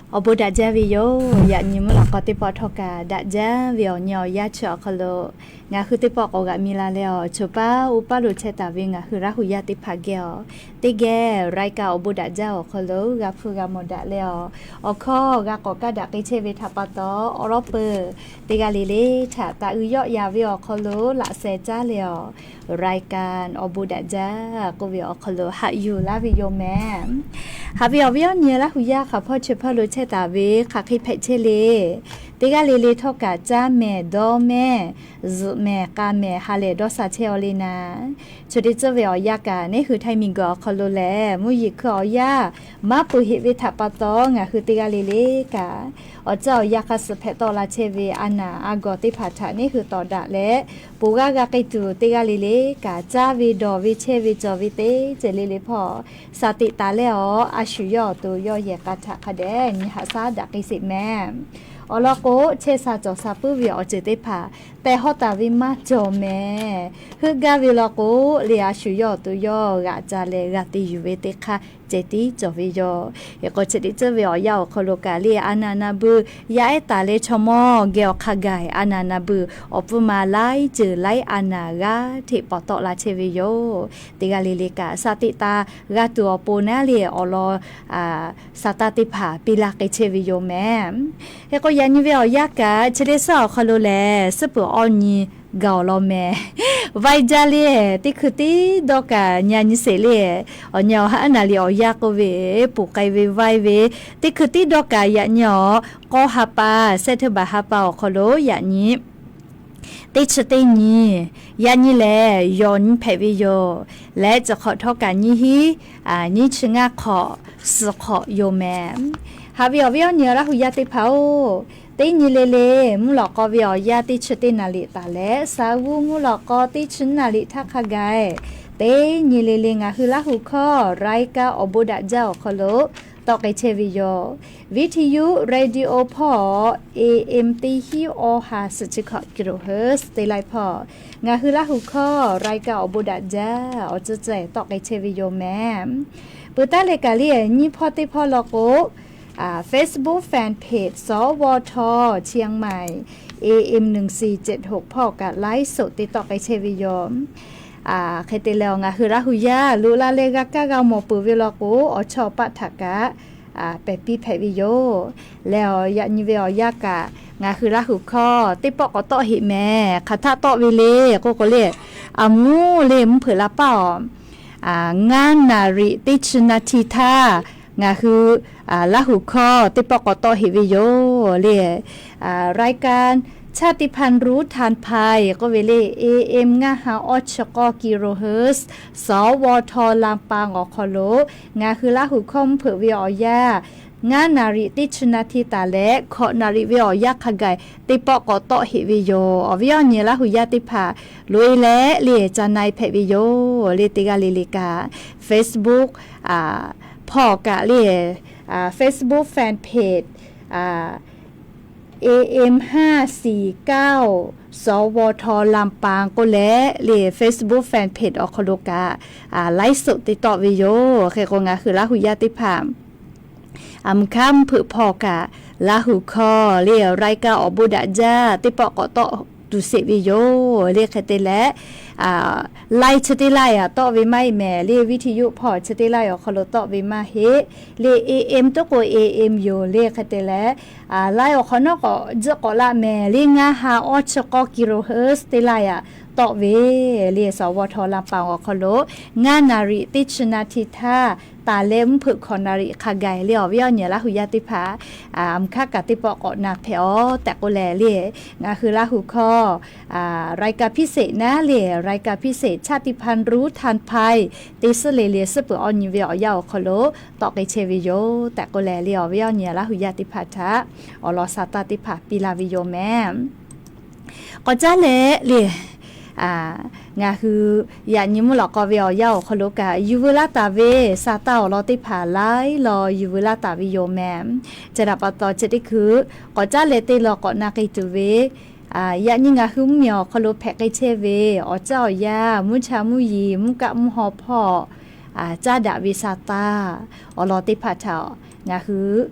Awˬ bon daꞈ jaˇ ve yoˬ. Yaꞈ nyi mvuhˇ lawꞈ k'aw teˇ pawˆ htawˇ kaꞈ daꞈ jaˇ ve awˬ nyi awˬ yanˇ chi awˬ hk'aw lo ngaˬ hui teˇ pawˆ k'awꞈ g'aꞈ mi la leh awˬ, choˬ paˉ uˉ paˉ lo chehˇ taˍ ve ngaˬ hui Laˇ huˍ yaˇ teˇ hpaˍ geh awˬ, teˇ geh raiˍ kaꞈ awˬ bon daꞈ jaˇ awˬ hk'aw lo g'a hpuˇ g'a mawˬ daꞈ leh awˬ, awˬ hkawˇ g'a k'awꞈ kaˇ daꞈ k'ai chehˇ ve htaꞈ pa taw, awˬ lawn peuˬ teˇ g'aˇ le le htaꞈ taˍ uiˍ yawˆ yan ve awˬ hk'aw lo laꞈ sheh caˉ leh awˬ, raiˍ kaꞈ awˬ bon daꞈ jaˇ k'oˆ ve awˬ hk'aw lo haꞈ yuˬ laˇ ve yoˬ mehˍ. Haꞈ ve awˬ viˉ awˬ nyi Laˇ huˍ yaˇ hk'aˬ hpawˇ chi hpawˇ lo chehˇ taˍ ve hk'aˬ hk'e hpehꞈ chehˇ le. Teˇ g'aˇ le le htawˇ kaꞈ caˇ mehˍ dawˇ mehˍ, zuhꞈ mehˍ k'a mehˍ ha lehˬ dawˇ sha chehˇ aw le naˍ. Chi teˇ tcuhˇ ve awˬ yanˇ kaꞈ neˇ hui Htaiˇ miˬguiˬ awˬ hk'aw lo lehˬ, mvuhˇ yeˬ hkui awˬ yanˇ maˇ peuˬ heꞈ ve htaꞈ pa taw, ngaˬ hui teˇ g'aˇ le le kaꞈ awˬ caˇ awˬ yanˇ hk'a suhˍ hpehꞈ tawˆ la chehˇ ve a naˍ a gawˬ teˇ hpaˍ htaꞈ neˇ hui tawˍ daꞈ leh, ponˬ g'aˇ g'a k'ai tuˬ teˇ g'aˇ le le kaꞈ caˇ ve dawˬ ve chehˇ ve cawˬ ve teˇ ceuˬ le le hpawˇ sha teꞈ taˍ leh awˬ, a shu yawˇ awˬ to yawˇ yehˬ k'a htaꞈ hk'a dehꞈ nyi haꞈ shaˉ daꞈ k'ai sheˍ mehˍ. Awˬ lawn k'o, chehˇ sha cawˬ sha puiˉ ve awˬ ceuˬ teˇ hpaˍ tehˬ hawˉ taˍ ve maˇ cawˬ mehˍ. Heuˆ gaˇ ve law k'o, le a shu yawˇ awˬ to yawˇ g'aꞈ ca leh g'a te yuˬ ve teˇ hk'aˇ ceh tiˉ cawˬ ve yoˬ. Hk'e k'o, chi teˇ tcuhˇ ve awˬ yanˇ awˬ hk'aw lo kaꞈ le a naˍ na beuꞈ yaˇ ehˉ taˍ leh chaw mawˇ geh awˬ hk'a gaˬ a naˍ na beuꞈ awˬ pfuhˇ ma laiˉ ceuˬ laiˉ a naˍ g'aˇ hteꞈ pawˍ tawˆ la chehˇ ve yoˬ. Teˇ g'aˇ le le kaꞈ sha teꞈ taˍ g'a tuˬ awˬ pon naˉ le awˬ lawn sha taˇ teˇ hpaˍ piˇ laˇ k'ai chehˇ ve yoˬ mehˍ. Hk'e k'o, yaꞈ nyi ve awˬ yanˇ kaꞈ chi teˇ shaˉ awˬ hk'aw lo lehˬ, suhˉ peuˬ awˬ nyi gaˬ awˬ lawn mehˍ. Vaiˇ jaˇ le, teˇ hkui tiˉ dawˇ kaꞈ nyi a nyi sheˍ le. Awˬ nyi awˬ haˉ naˍ liꞈ awˬ yanˇ k'oˆ ve, ponˬ k'ai ve vaiˇ ve, teˇ hkui tiˉ dawˇ kaꞈ yaꞈ nyi awˬ k'awˇ ha pa, September ha pa awˬ hk'aw lo yaꞈ nyi teˇ chi teˇ nyi, yaꞈ nyi lehˬ yawˬ nyi hpehꞈ ve yoˬ. Leh chi hk'awꞈ htawˇ kaꞈ nyiˇ hinˉ nyiˇ chi ngaˇ hk'awꞈ suhˍ hk'awꞈ yoˬ mehˍ. Haꞈ ve awˬ viˉ awˬ nyi Laˇ huˍ yaˇ teˇ hpaˍ oˬ, teˇ nyi le le mvuhˇ lawꞈ k'aw ve awˬ yanˇ teˇ chi teˇ naˍ liꞈ taˍ leh, saˍ g'uˇ mvuhˇ lawꞈ k'aw teˇ chi naˍ liꞈ htaˇ hk'a gaˬ, teˇ nyi le le ngaˬ hui Laˇ huˍ hkawˇ raiˍ kaꞈ awˬ bon daꞈ jaˇ awˬ hk'aw lo tawˆ k'ai chehˇ ve yoˬ. Viˇ hti yuˇ radio hpawˇ A M teˇ hinˉ awˇ ha suhˍ chi hkawꞈ kilohertz teˇ laiˉ hpawˇ, ngaˬ hui Laˇ huˍ hkawˇ raiˍ kaꞈ awˬ bon daꞈ jaˇ awˬ ceuˬ ceh tawˆ k'ai chehˇ ve yoˬ mehˍ. Peuˬ taˉ leh kaꞈ le nyiˇ hpawˇ teˇ hpawˇ law k'o, Facebook fan page สวท เชียงใหม่ A M หนึ่งสี่เจ็ดหก hpawˇ kaꞈ ไลฟ์สด te tawˆ k'ai chehˇ ve yoˬ. Hk'e te leh awˬ ngaˬ hui Laˇ huˍ yaˇ loꞈ la leh g'a kaˇ g'a mawˬ peuˬ ve law k'o, awˬ chawˇ paˆ htaꞈ kaꞈ pehˬ piˇ hpehꞈ ve yoˬ. Leh awˬ yaꞈ nyi ve awˬ yanˇ kaꞈ ngaˬ hui Laˇ huˍ hkawˇ teˇ pawˆ k'awꞈ tawˆ heꞈ mehˍ. Hk'aˬ htaˆ tawˆ ve le k'oˆ k'o le, a mvuhˇ le mvuhˇ hpeuꞈ la paˇ awˬ ngaˇ naˍ riꞈ teˇ chi naˍ hti htaˇ ngaˬ hui Laˇ huˍ hkawˇ teˇ pawˆ k'awꞈ tawˆ heꞈ ve yoˬ le. Raiˍ kaꞈ ชาติพันธุ์รู้ทันภัย k'oˆ ve le, A M ngaˇ ha awˇ chi k'awˇ kilohertz สวท ลำปาง awˬ hk'aw lo ngaˬ hui Laˇ huˍ hkawˇ mvuhˇ hpeuꞈ ve awˬ yanˇ ngaˇ naˍ riˍ teˇ chi naˍ tiˍ taˍ leh hkawꞈ naˍ riˍ ve awˬ yanˇ hk'a gaˬ teˇ pawˆ k'awꞈ tawˆ heꞈ ve yoˬ. Awˬ viˉ awˬ nyi Laˇ hu yaˇ teˇ hpaˍ loꞈ e leh le caˇ na e hpehꞈ ve yoˬ. Le teˇ g'aˇ le le kaꞈ Facebook hpawˇ kaꞈ le Facebook fan page AM ห้าสี่เก้า สวท ลำปาง k'oˆ leh le Facebook fan page awˬ hk'aw lo kaꞈ ไลฟ์สด te tawˆ ve yoˬ. Hk'e k'o ngaˬ hui Laˇ hu yaˇ teˇ hpaˍ aˬ mvuhˇ hk'aˇ mvuhˇ hpeuꞈ hpawˇ kaꞈ Laˇ hu hkawˇ le รายการ awˬ bon daꞈ jaˇ teˇ pawˆ k'awꞈ tawˆ tuˬ sheˍ ve yoˬ. Le hk'e te leh ไลฟ์ chi teˇ laiˉ aꞈ tawˆ ve maˇ heˆ mehˍ. Le วิทยุ hpawˇ chi teˇ laiˉ awˬ hk'aw lo tawˆ ve maˇ heˆ. Le AM tuˉ k'o AM yoˬ. Le hk'e te leh ไลฟ์ awˬ hk'awꞈ nawˉ k'awꞈ juˇ k'awꞈ laˇ mehˍ. Le ngaˇ ha awˇ chi k'awˇ กิโลเฮิรตซ์ teˇ laiˉ aꞈ tawˆ ve le สวท ลำปาง awˬ hk'aw lo ngaˇ naˍ riˍ teˇ chi naˍ tiˍ htaˇ taˍ leh mvuhˇ hpeuꞈ hkawꞈ naˍ riˍ hk'a gaˬ le awˬ viˉ awˬ nyi Laˇ hu yaˇ teˇ hpaˍ aˬ mvuhˇ hk'aˇ kaꞈ teˇ pawˆ k'awꞈ na hpehꞈ aˬ tehꞈ k'oˆ leh le ngaˬ hui Laˇ hu hkawˇ รายการพิเศษ naˉ le รายการพิเศษ ชาติพันธุ์รู้ทันภัย teˇ suhˉ le le suhˉ peuˬ awˬ nyi ve awˬ yanˇ awˬ hk'aw lo tawˆ k'ai chehˇ ve yoˬ tehꞈ k'oˆ leh le awˬ viˉ awˬ nyi Laˇ hu yaˇ teˇ hpaˍ htaꞈ awˬ lawn sa taˇ teˇ hpaˍ piˇ laˇ ve yoˬ mehˍ. K'awꞈ caˉ leh le ngaˬ hui yaꞈ nyi mvuhˇ lawꞈ k'aw ve awˬ yanˇ awˬ hk'aw lo kaꞈ yuˬ veu laˇ taˍ ve sa taˇ awˬ lawn teˇ hpaˍ laiˉ law yuˬ veu laˇ taˍ ve yoˬ mehˍ. Chi htaꞈ pa taw chi teˇ hkui k'awꞈ caˉ leh teˇ law k'awꞈ na k'ai tuˬ ve yaꞈ nyi ngaˬ hui mvuhˇmiˬ awˬ hk'aw lo hpehꞈ k'ai chehˇ ve awˬ caˉ awˬ yanˇ mvuhˇ cha mvuhˇ yeˬ mvuhˇ kaˆ mvuhˇ haw hpawˇ caˉ daꞈ ve sa taˇ awˬ lawn teˇ hpaˍ htaꞈ ngaˬ hui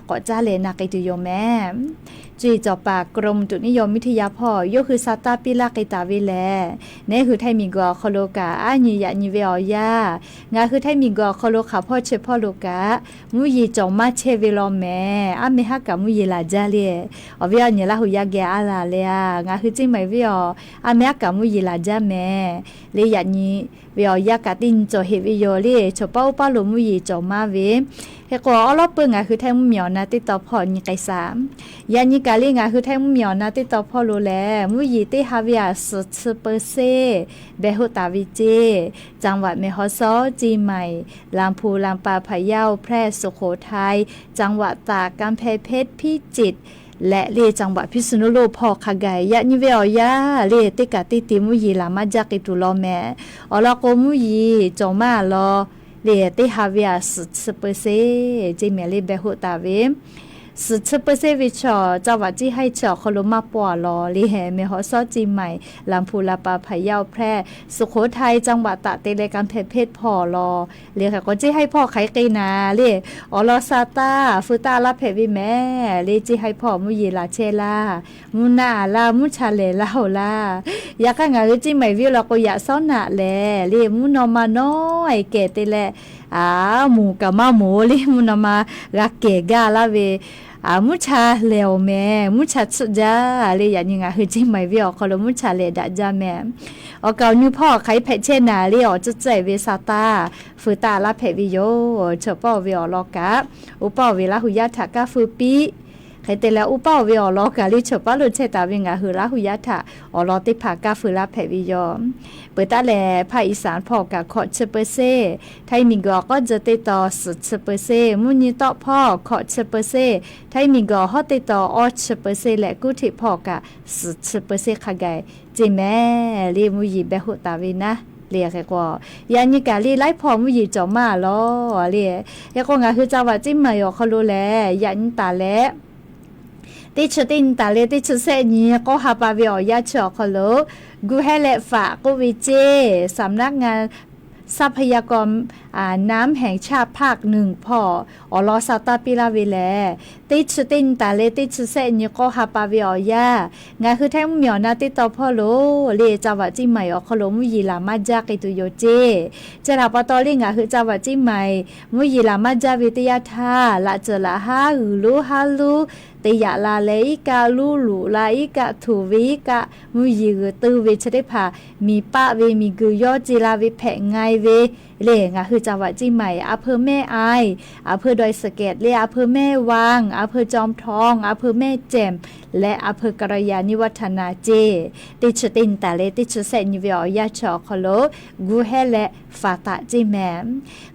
k'awꞈ caˉ leh na k'ai tuˬ yoˬ mehˍ. Cuˇ yiˍ cawˬ paˍ กรมอุตุนิยมวิทยา hpawˇ yawˇ hui sa taˇ piˇ laˇ k'ai taˍ ve lehˬ, neˉ hui Htaiˇ miˬguiˬ awˬ hk'aw lo kaꞈ aˉ nyi yaꞈ nyi ve awˬ yanˇ, ngaˬ hui Htaiˇ miˬguiˬ awˬ hk'aw lo hk'aˬ hpawˇ chi hpawˇ lo kaꞈ mvuhˇ yeˬ cawˬ maˇ chehˇ ve law mehˍ. Aˉ meh haˉ kaꞈ mvuhˇ yeˬ laˬ jaˇ le. Awˬ viˉ awˬ nyi Laˇ hu yaˇ geh a laˬ leh a, ngaˬ hui Ceˇ maiˍ venˇ awˬ aˉ meh haˉ kaꞈ mvuhˇ yeˬ laˬ jaˇ mehˍ. Le yaꞈ nyi ve awˬ yanˇ kaꞈ teˇ nyi cawˬ heꞈ ve yoˬ le. Chaw paˉ oˇ paˉ lo mvuhˇ yeˬ cawˬ maˇ ve. Hk'e k'o awˉ lawˉ peuˇ ngaˬ hui Htaiˇ mvuhˇmiˬ awˬ na teˇ taw hpawˇ nyi k'ai shaˍ. Yaꞈ nyi kaꞈ le ngaˬ hui Htaiˇ mvuhˇmiˬ awˬ na teˇ taw hpawˇ lo lehˬ mvuhˇ yeˬ teˇ ha ve aꞈ suhˍ chi เปอร์เซ็นต์ behˬ hoˆ taˍ ve ceˇ. จังหวัดแม่ฮ่องสอน เชียงใหม่ ลำพูน ลำปาง พะเยา แพร่ สุโขทัย จังหวัดตาก กำแพงเพชร พิจิตร leh le จังหวัดพิษณุโลก hpawˇ hk'a gaˬ yaꞈ nyi ve awˬ yanˇ le teˇ kaꞈ teˇ te mvuhˇ yeˬ laˬ maˇ jaˇ k'ai tuˬ law mehˍ. Awˬ lawn k'o mvuhˇ yeˬ cawˬ maˇ law le teˇ ha ve aꞈ suhˍ chi เปอร์เซ็นต์ ceˇ mehˍ le behˬ hoˆ taˍ ve. Suhˍ chi เปอร์เซ็นต์ ve chaw จังหวัด ceˇ haiˇ chi awˬ hk'aw lo maˇ pawˆ a law le. แม่ฮ่องสอน เชียงใหม่ ลำพูน ลำปาง พะเยา แพร่ สุโขทัย จังหวัดตาก te leh กำแพงเพชร hpawˇ law le. Hk'e k'o ceˇ haiˇ hpawˇ hk'aˬ hk'e k'ai naˍ le awˬ lawn sa taˇ feu taˇ laˇ hpehꞈ ve mehˍ le. Ceˇ haiˇ hpawˇ mvuhˇ yeˬ laˬ chehˇ laˇ, mvuhˇ naˆ a laˇ, mvuhˇ cha lehˬ laˇ oˬ laˇ. Yaꞈ hk'aˇ ngaˬ hui Ceˇ maiˍ venˇ law k'o yaꞈ sawˉ naꞈ lehˬ le mvuhˇ naw ma nawˉ e kehˬ te leh, a, moˍ kaꞈ maˇ moˍ le mvuhˇ naw ma g'a kehˬ gaˇ laˇ ve, a, mvuhˇ cha lehˬ oˬ mehˍ, mvuhˇ cha tsuhˆ jaˇ le. Yaꞈ nyi ngaˬ hui Ceˇ maiˍ venˇ awˬ hk'aw lo mvuhˇ cha lehˬ daꞈ jaˇ mehˍ. Awˬ kaˍ awˬ nu hpawˇ hk'aˬ hk'e hpehꞈ chehˇ naˍ le awˬ tcuhˉ tcuhˉ e ve sa taˇ feu taˇ laˇ hpehꞈ ve yoˬ. Chaw paˉ oˇ ve awˬ lawn kaꞈ oˇ paˉ oˇ ve Laˇ hu yaˇ htaꞈ kaˇ feu piˇ. Hk'e te leh oˇ paˉ oˇ ve awˬ lawn kaꞈ le chaw paˉ lo chehˇ taˍ ve ngaˬ hui Laˇ hu yaˇ htaꞈ awˬ lawn teˇ hpaˍ kaˇ feu laˇ hpehꞈ ve yoˬ. Peuˬ taˉ lehˬ ภาคอีสาน hpawˇ kaꞈ hkawꞈ chi เปอร์เซ็นต์, Htaiˇ miˬguiˬ awˬ k'awˉ dzuh teˇ taw suhˍ chi เปอร์เซ็นต์, mvuhˇ nyi tawˆ hpawˇ hkawꞈ chi เปอร์เซ็นต์, Htaiˇ miˬguiˬ awˬ hawˉ teˇ taw awˇ chi เปอร์เซ็นต์ leh กรุงเทพ hpawˇ kaꞈ suhˍ chi เปอร์เซ็นต์ hk'a gaˬ ceˇ mehˍ le mvuhˇ yeˬ behˬ hoˆ taˍ ve naˉ le. Hk'e k'o yaꞈ nyi kaꞈ le laiˉ hpawˇ mvuhˇ yeˬ cawˬ maˇ law le. Hk'e k'o ngaˬ hui จังหวัด Ceˇ maiˍ awˬ hk'aw lo lehˬ yaꞈ nyi taˍ leh teˇ chi teˇ nyi taˍ leh teˇ chi sehˆ nyi k'awˇ ha pa ve awˬ yanˇ chi awˬ hk'aw lo กรุงเทพ leh faꞈ k'oˆ ve ceˇ สำนักงานทรัพยากรน้ำแห่งชาติภาคหนึ่ง hpawˇ awˬ lawn sa taˇ piˇ laˇ ve lehˬ, teˇ chi teˇ nyi taˍ leh teˇ chi sehˆ nyi k'awˇ ha pa ve awˬ yanˇ ngaˬ hui Htaiˇ mvuhˇmiˬ awˬ na teˇ taw hpawˇ lo le จังหวัด Ceˇ maiˍ awˬ hk'aw lo mvuhˇ yeˬ laˬ maˇ jaˇ k'ai tuˬ yoˬ ceˇ. Chi htaꞈ pa taw le ngaˬ hui จังหวัด Ceˇ maiˍ mvuhˇ yeˬ laˬ maˇ jaˇ ve teˇ yanˇ htaˇ laꞈ ceuˬ laꞈ haˉ g'uiˬ lonˉ haˉ lonˉ te yaꞈ la leh iˉ kaˆ luˇ luꞈ la, iˉ kaˆ htuˬ ve, iˉ kaˆ mvuhˇ yeˬ g'uiˬ teu ve chi teˇ hpaˍ miˬ paˆ ve, miˬ guiˬ yawˇ ce la ve hpehꞈ nga e ve le. Ngaˬ hui จังหวัดเชียงใหม่ อำเภอแม่อาย อำเภอดอยสะเก็ด le, อำเภอแม่วาง อำเภอจอมทอง อำเภอแม่แจ่ม leh อำเภอกาญจนวัฒนะ ce, teˇ chi teˇ nyi taˍ leh teˇ chi sehˆ nyi ve awˬ yanˇ chi awˬ hk'aw lo gu hehˉ leh faˍ taꞈ ceˇ mehˍ.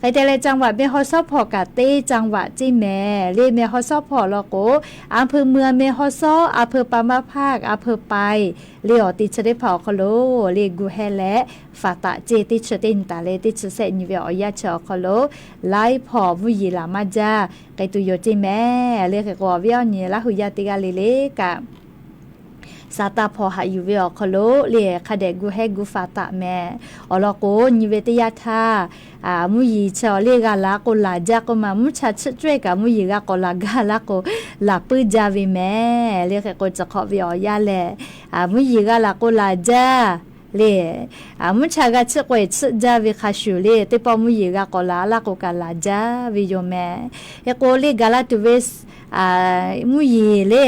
Hk'e te leh จังหวัด meh haw shawˉ hpawˇ kaꞈ teˇ จังหวัด ceˇ mehˍ le. Meh haw shawˉ hpawˇ law k'o, อำเภอเมือง meh haw shawˉ, อำเภอปามาภาค อำเภอปาย le, awˬ te chi teˇ hpaˍ awˬ hk'aw lo le gu hehˉ leh faˍ taꞈ ceˇ, teˇ chi teˇ nyi taˍ leh teˇ chi sehˆ nyi ve awˬ yanˇ chi awˬ hk'aw lo laiˉ hpawˇ mvuhˇ yeˬ laˬ maˇ jaˇ k'ai tuˬ yoˬ ceˇ mehˍ le. Hk'e k'o, awˬ viˉ awˬ nyi Laˇ huˍ yaˇ teˇ g'aˇ le le kaꞈ, saˍ taˍ hpawˇ haꞈ yuˬ ve awˬ hk'aw lo le hk'a dehꞈ gu hehˉ gu faˍ taꞈ mehˍ. Awˬ lawn k'o, nyi ve teˇ yanˇ htaˇ, mvuhˇ yeˬ chi awˬ le g'a laˬ k'o laˬ jaˇ k'oˆ ma, mvuhˇ cha chiˆ cawehˇ kaꞈ mvuhˇ yeˬ g'a k'awꞈ laˬ gaˇ laˇ k'o, laˬ puiˉ jaˇ ve mehˍ le. Hk'e k'o, chi hk'awꞈ ve awˬ yanˇ lehˬ, mvuhˇ yeˬ g'a laˬ k'o laˬ jaˇ le. Mvuhˇ cha g'a chiˆ k'o eˬ chiˆ jaˇ ve hk'a shuˍ le, teˇ pawˆ mvuhˇ yeˬ g'a k'awꞈ laˬ laˇ k'o kaꞈ laˬ jaˇ ve yoˬ mehˍ. Hk'e k'o, le gaˬ la tuˬ ve mvuhˇ yeˬ le,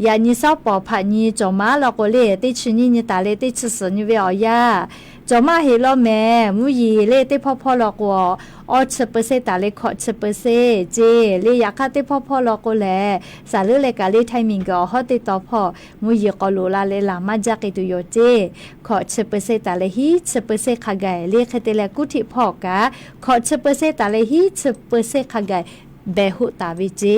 yaꞈ nyi shawˉ pawˍ hpaꞈ nyi cawˬ maˇ law k'o le, teˇ chi nyiˇ nyi taˍ leh teˇ chi suhˍ nyi ve awˬ yanˇ, cawˬ maˇ heˆ law mehˍ. Mvuhˇ yeˬ le teˇ hpawˇ hpawˇ law k'o, awˇ chi เปอร์เซ็นต์ taˍ leh hkawꞈ chi เปอร์เซ็นต์ ce le. Yaꞈ hk'aˇ, teˇ hpawˇ hpawˇ law k'o lehˬ, saˍ leuˉ leh kaꞈ le ไทย miˬguiˬ awˬ hawˉ teˇ taw hpawˇ mvuhˇ yeˬ k'awꞈ loꞈ la leh laˬ maˇ jaˇ k'ai tuˬ yoˬ ce. Hkawꞈ chi เปอร์เซ็นต์ taˍ leh hiˉ chi เปอร์เซ็นต์ hk'a gaˬ le. Hk'e te leh, kuˇ htiˆ hpawˇ kaꞈ hkawꞈ chi เปอร์เซ็นต์ taˍ leh hiˉ chi เปอร์เซ็นต์ hk'a gaˬ behˬ hoˆ taˍ ve ce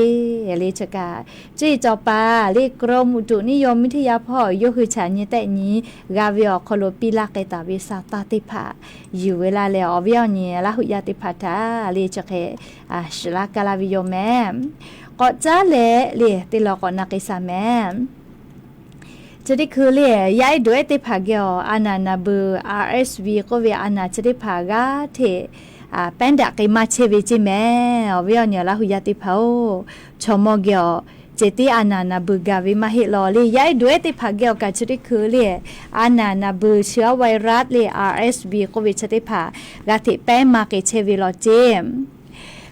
le. Chi kaꞈ, cuˇ yiˍ cawˬ paˍ le กรมอุตุนิยมวิทยา hpawˇ yawˇ hui chaꞈ nyi tehˆ nyi g'a ve awˬ hk'aw lo piˇ laˇ k'ai taˍ ve saˍ taˍ teˇ hpaˍ yuˬ ve laˇ leh, awˬ viˉ awˬ nyi Laˇ huˍ yaˇ teˇ hpaˍ htaꞈ le chi hk'e shiˍ laˇ kaˇ laˇ ve yoˬ mehˍ. K'awꞈ caˉ leh le teˇ law k'awꞈ na k'ai shaˍ mehˍ. Chi teˇ hkui le, yaˇ ehˉ duˬ ehˉ teˇ hpaˍ geh awˬ a naˍ naˍ beuˬ RSV k'oˆ ve a naˍ chi teˇ hpaˍ g'aˇ hteꞈ pehˉ daꞈ k'ai maˇ chehˇ ve ceˇ mehˍ. Awˬ viˉ awˬ nyi Laˇ huˍ yaˇ teˇ hpaˍ-oˬ, chaw mawˇ geh awˬ ceh tiˉ a naˍ naˍ beuˬ gaˬ ve maˇ heˆ law le. Yaˇ ehˉ duˬ ehˉ teˇ hpaˍ geh awˬ kaꞈ chi teˇ hkui le, a naˍ naˍ beuˬ เชื้อไวรัส le RSV k'oˆ ve chi teˇ hpaˍ g'aˇ hteꞈ pehˉ maˇ k'ai chehˇ ve law ceˇ.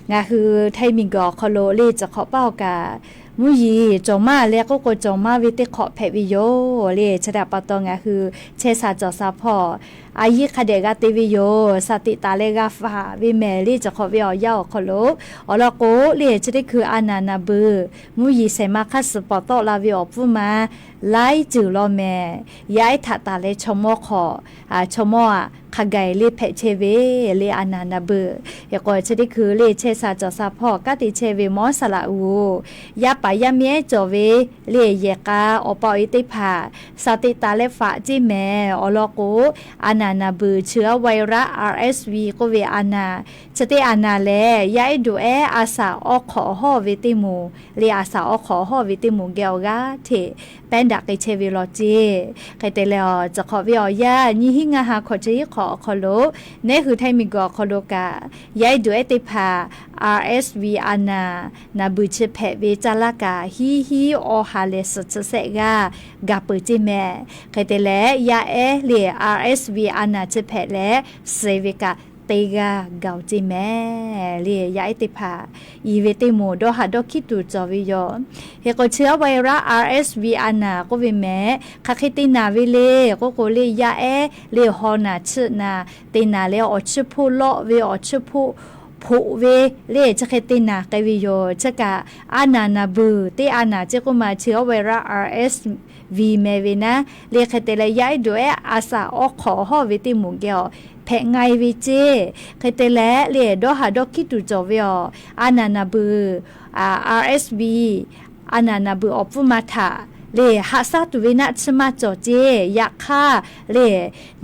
Ngaˬ hui ไทย miˬguiˬ awˬ hk'aw lo le, chi hk'awꞈ paˇ awˬ kaꞈ mvuhˇ yeˬ cawˬ maˇ leh k'oˆ k'o, cawˬ maˇ ve teˇ hk'awꞈ hpehꞈ ve yoˬ le. Chi htaꞈ pa taw, ngaˬ hui chehˇ sha cawˬ sha hpawˇ a yiˇ hk'a dehꞈ g'a te ve yoˬ. Shaˍ teꞈ taˍ leh g'a faˍ ve mehˍ le. Chi hk'awꞈ ve awˬ yanˇ awˬ hk'aw lo, awˬ lawn k'o le, chi teˇ hkui a naˍ naˍ beuˬ mvuhˇ yeˬ shehˍ ma hk'aˇ suh pawˍ tawˆ la ve awˬ pfuhˇ ma laiˉ ceuˬ law mehˍ. Yaˇ ehˉ htaꞈ taˍ leh chaw mawˇ hk'awꞈ, chaw mawˇ aꞈ hk'a gaˬ le hpehꞈ chehˇ ve le, a naˍ naˍ beuˬ. Hk'e k'o, chi teˇ hkui le chehˇ sha cawˬ sha hpawˇ kanˉ te chehˇ ve mawˇ saˍ laꞈ g'uˬ, yaˇ paˍ yaˇ miˇ ehˉ cawˬ ve le, yehˬ k'a awˬ pa awˬ e teˇ hpaˍ shaˍ teꞈ taˍ leh faˍ ceˇ mehˍ. Awˬ lawn k'o, a naˍ naˍ beuˬ เชื้อไวรัส RSV k'oˆ ve a naˍ, chi teˇ a naˍ lehˬ, yaˇ ehˉ duˬ ehˉ a saˍ awˬ hk'awꞈ hawˇ ve teˇ moˍ le, a saˍ awˬ hk'awꞈ hawˇ ve teˇ moˍ geh awˬ g'aˇ hteꞈ pehˉ daꞈ k'ai chehˇ ve law ceˇ. Hk'e te leh, awˬ, chi hk'awꞈ ve awˬ yanˇ nyiˇ hinˉ ngaˇ ha hkawꞈ chi hiˉ hk'awꞈ awˬ hk'aw lo, neˉ hui ไทย miˬguiˬ awˬ hk'aw lo kaꞈ yaˇ ehˉ duˬ ehˉ teˇ hpaˍ RSV a naˍ naˍ beuˬ chi hpehꞈ ve caˇ laˇ kaꞈ hiˉ hiˉ awˬ ha lehˬ suhˍ chi sehˆ g'aˇ gaˬ peuˬ ceˇ mehˍ. Hk'e te leh, yaˇ ehˉ le RSV a naˍ chi hpehꞈ leh suh ve kaꞈ teˇ g'aˇ gaˬ-oˬ ceˇ mehˍ le. Yaˇ ehˉ teˇ hpaˍ i ve teˇ moˍ dawˇ haꞈ dawˇ hkiˉ tuˬ cawˬ ve yoˬ. Hk'e k'o, เชื้อไวรัส RSV a naˍ k'oˆ ve mehˍ, hk'aˬ hk'e te naˍ ve le k'oˆ k'o le, yaˇ ehˉ le haw naˬ chiˆ naˍ te naˍ leh, awˬ chiˇ hpoˆ lawˆ ve, awˬ chiˇ hpoˆ hpoꞈ ve le, chi hk'e te naˍ k'ai ve yoˬ. Chi kaꞈ, a naˍ naˍ beuˬ teˇ a naˍ ceˇ k'oˆ ma, เชื้อไวรัส RSV meh ve naˉ le. Hk'e te leh, yaˇ ehˉ duˬ ehˉ a saˍ awˬ hk'awꞈ hawˇ ve teˇ moˍ geh awˬ hpehꞈ nga e ve ceˇ. Hk'e te leh le, dawˇ haꞈ dawˇ hkiˉ tuˬ cawˬ ve awˬ, a naˍ naˍ beuˬ, RSV a naˍ naˍ beuˬ awˬ pfuhˇ ma htaꞈ le haꞈ shaˉ tuˬ ve naˆ tsuhˇ maˇ cawˬ ceˇ. Yaꞈ hk'aˇ le,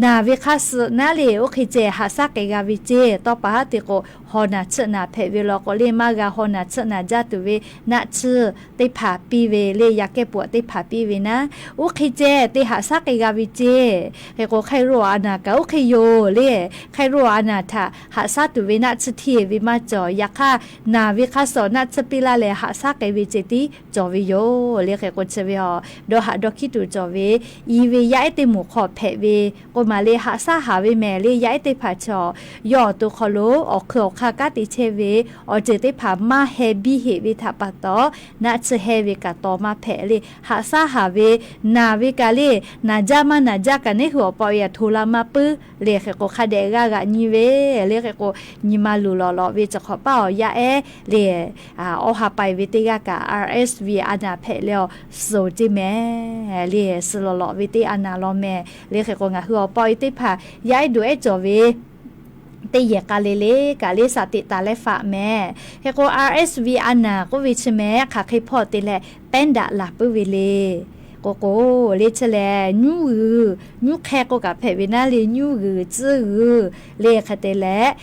naˬ ve hk'aˇ suh naˉ le, oˇ hk'e ceh haꞈ shaˉ k'ai g'a ve ceˇ. Tawˇ pa haˉ te k'o, haw naˬ chiˆ naˍ hpehꞈ ve law k'o le, maˇ g'a haw naˬ chiˆ naˍ jaˇ tuˬ ve naˆ tsuhˇ teˇ hpaˍ piˇ ve le, yaꞈ kehˉ pawꞈ teˇ hpaˍ piˇ ve naˉ, oˇ hk'e ceh te haꞈ shaˉ k'ai g'a ve ceˇ. Hk'e k'o, ไข้โรค a naˍ kaꞈ oˇ hk'e yoˬ le. ไข้โรค a naˍ htaꞈ haꞈ shaˉ tuˬ ve naˆ tsuhˇ hteˇ ve maˇ cawˬ. Yaꞈ hk'aˇ, naˬ ve hk'aˇ suh naˆ tsuhˇ piˇ laˇ leh haꞈ shaˉ k'ai ve ceh tiˉ cawˬ ve yoˬ le. Hk'e k'o, chi ve a dawˇ haꞈ dawˇ hkiˉ tuˬ cawˬ ve, i ve yaˇ ehˉ teˇ moˍ hk'aw hpehꞈ ve k'o maˬ le, haꞈ shaˉ haˍ ve mehˍ le. Yaˇ ehˉ teˇ hpaˍ chaw yawˇ awˬ to hk'aw lo awˬ hk'eun awˬ hk'aˇ kanˉ te chehˇ ve, awˬ ceuˬ teˇ hpaˍ maˇ heh biˇ heꞈ ve htaꞈ pa taw, naˆ tsuhˇ heh ve kaꞈ taw maˇ hpehꞈ le. Haꞈ shaˉ haˍ ve, naˬ ve kaꞈ le, naˬ jaˇ maˇ naˬ jaˇ kaꞈ neˇ hui awˬ pa awˬ yaꞈ hto la maˇ puiˉ le. Hk'e k'o, hk'a dehꞈ g'a g'aꞈ nyi ve le. Hk'e k'o, nyi ma luˬ lawˬ lawꞈ ve chi hk'awꞈ paˇ awˬ yaˇ ehˉ le, awˇ ha pai ve teˇ g'aˇ kaꞈ R S V a naˍ hpehꞈ leh awˬ suhˍ ceˇ mehˍ le. Suh lawˬ lawꞈ ve teˇ a naˍ law mehˍ le. Hk'e k'o, ngaˬ hui awˬ pa awˬ e teˇ hpaˍ yaˇ ehˉ duˬ ehˉ cawˬ ve teˇ yehˬ k'a le le kaꞈ le, shaˍ teꞈ taˍ leh faꞈ mehˍ. Hk'e k'o, R S V a naˍ k'oˆ ve chi mehˍ, hk'aˬ hk'e hpawˇ te leh pehˉ daꞈ laˬ puiˉ ve le. K'o k'o, le chi lehˬ, nyuˇ g'uiˬ, nyuˇ hk'e k'o kaꞈ hpehꞈ ve naˉ le, nyuˇ g'uiˬ tcuhˉ g'uiˬ le. Hk'e te leh,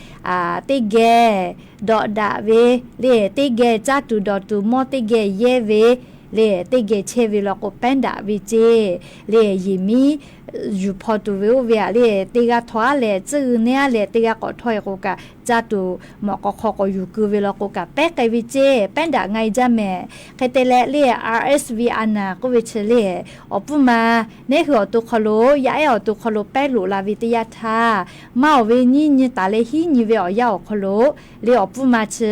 teˇ geh dawꞈ daꞈ ve le, teˇ geh caˇ tuˬ dawˬ tuˬ mawˇ teˇ geh yehˇ ve le, teˇ geh chehˇ ve law k'o, pehˉ daꞈ ve ceˇ le. Yehˬ miˉ yuˬ hpaw tuˬ ve oˇ ve aꞈ le, teˇ g'aˇ htawˇ aˉ leh tcuhˉ g'uiˬ neˇ aˉ leh teˇ g'aˇ k'awꞈ htawˇ e k'o kaꞈ, caˇ tuˬ mawꞈ k'aw hk'aw k'awꞈ yuˬ keu ve law k'o kaꞈ, pehˉ k'ai ve ceˇ, pehˉ daꞈ nga e jaˇ mehˍ. Hk'e te leh le, R S V a naˍ k'oˆ ve chi le, awˬ pfuhˇ ma neˇ hui awˬ to hk'aw lo, yaˇ ehˉ awˬ to hk'aw lo pehˉ loꞈ la ve teˇ yanˇ htaˇ, maˇ awˬ ve nyiˇ nyi taˍ leh hiˉ nyi ve awˬ yanˇ awˬ hk'aw lo le, awˬ pfuhˇ ma chi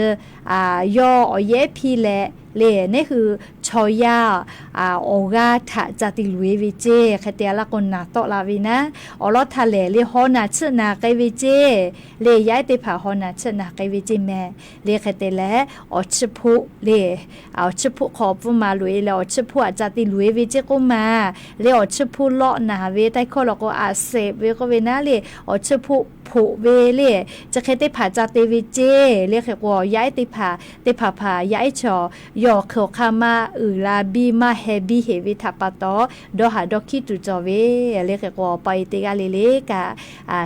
yawˇ awˬ yehˉ hpiˇ leh le, neˇ hui chaw yaˇ awˬ g'aˇ htaꞈ ca te luˬ e ve ceˇ. Hk'e te laˇ k'o, naˍ tawˆ la ve naˉ, awˬ lawˉ htaˇ lehˬ le, haw naˬ chiˆ naˬ k'ai ve ceˇ le. Yaˇ ehˉ teˇ hpaˍ haw naˬ chiˆ naˬ k'ai ve ceˇ mehˍ le. Hk'e te leh, awˬ chiˇ hpoˆ le, awˬ chiˇ hpoˆ hk'aw awˬ pfuhˇ ma loꞈ e leh, awˬ chiˇ hpoˆ aꞈ ca te luˬ e ve ceˇ k'oˆ ma le. Awˬ chiˇ hpoˆ lawˆ naˬ ve, taiˇ hkawˇ law k'o aꞈ seˍ ve k'oˆ ve naˉ le, awˬ chiˇ hpoˆ hpoꞈ ve le, chi hk'e teˇ hpaˍ ca te ve ceˇ le. Hk'e k'o, yaˇ ehˉ teˇ hpaˍ teˇ hpaˍ hpaˍ yaˇ ehˉ chaw yawˇ awˬ hk'eun awˬ hk'aˇ maˇ uiˍ la biˇ maˇ heh biˇ heꞈ ve htaꞈ pa taw, dawˇ haꞈ dawˇ hkiˉ tuˬ cawˬ ve le. Hk'e k'o, awˬ pa awˬ e teˇ g'aˇ le le kaꞈ,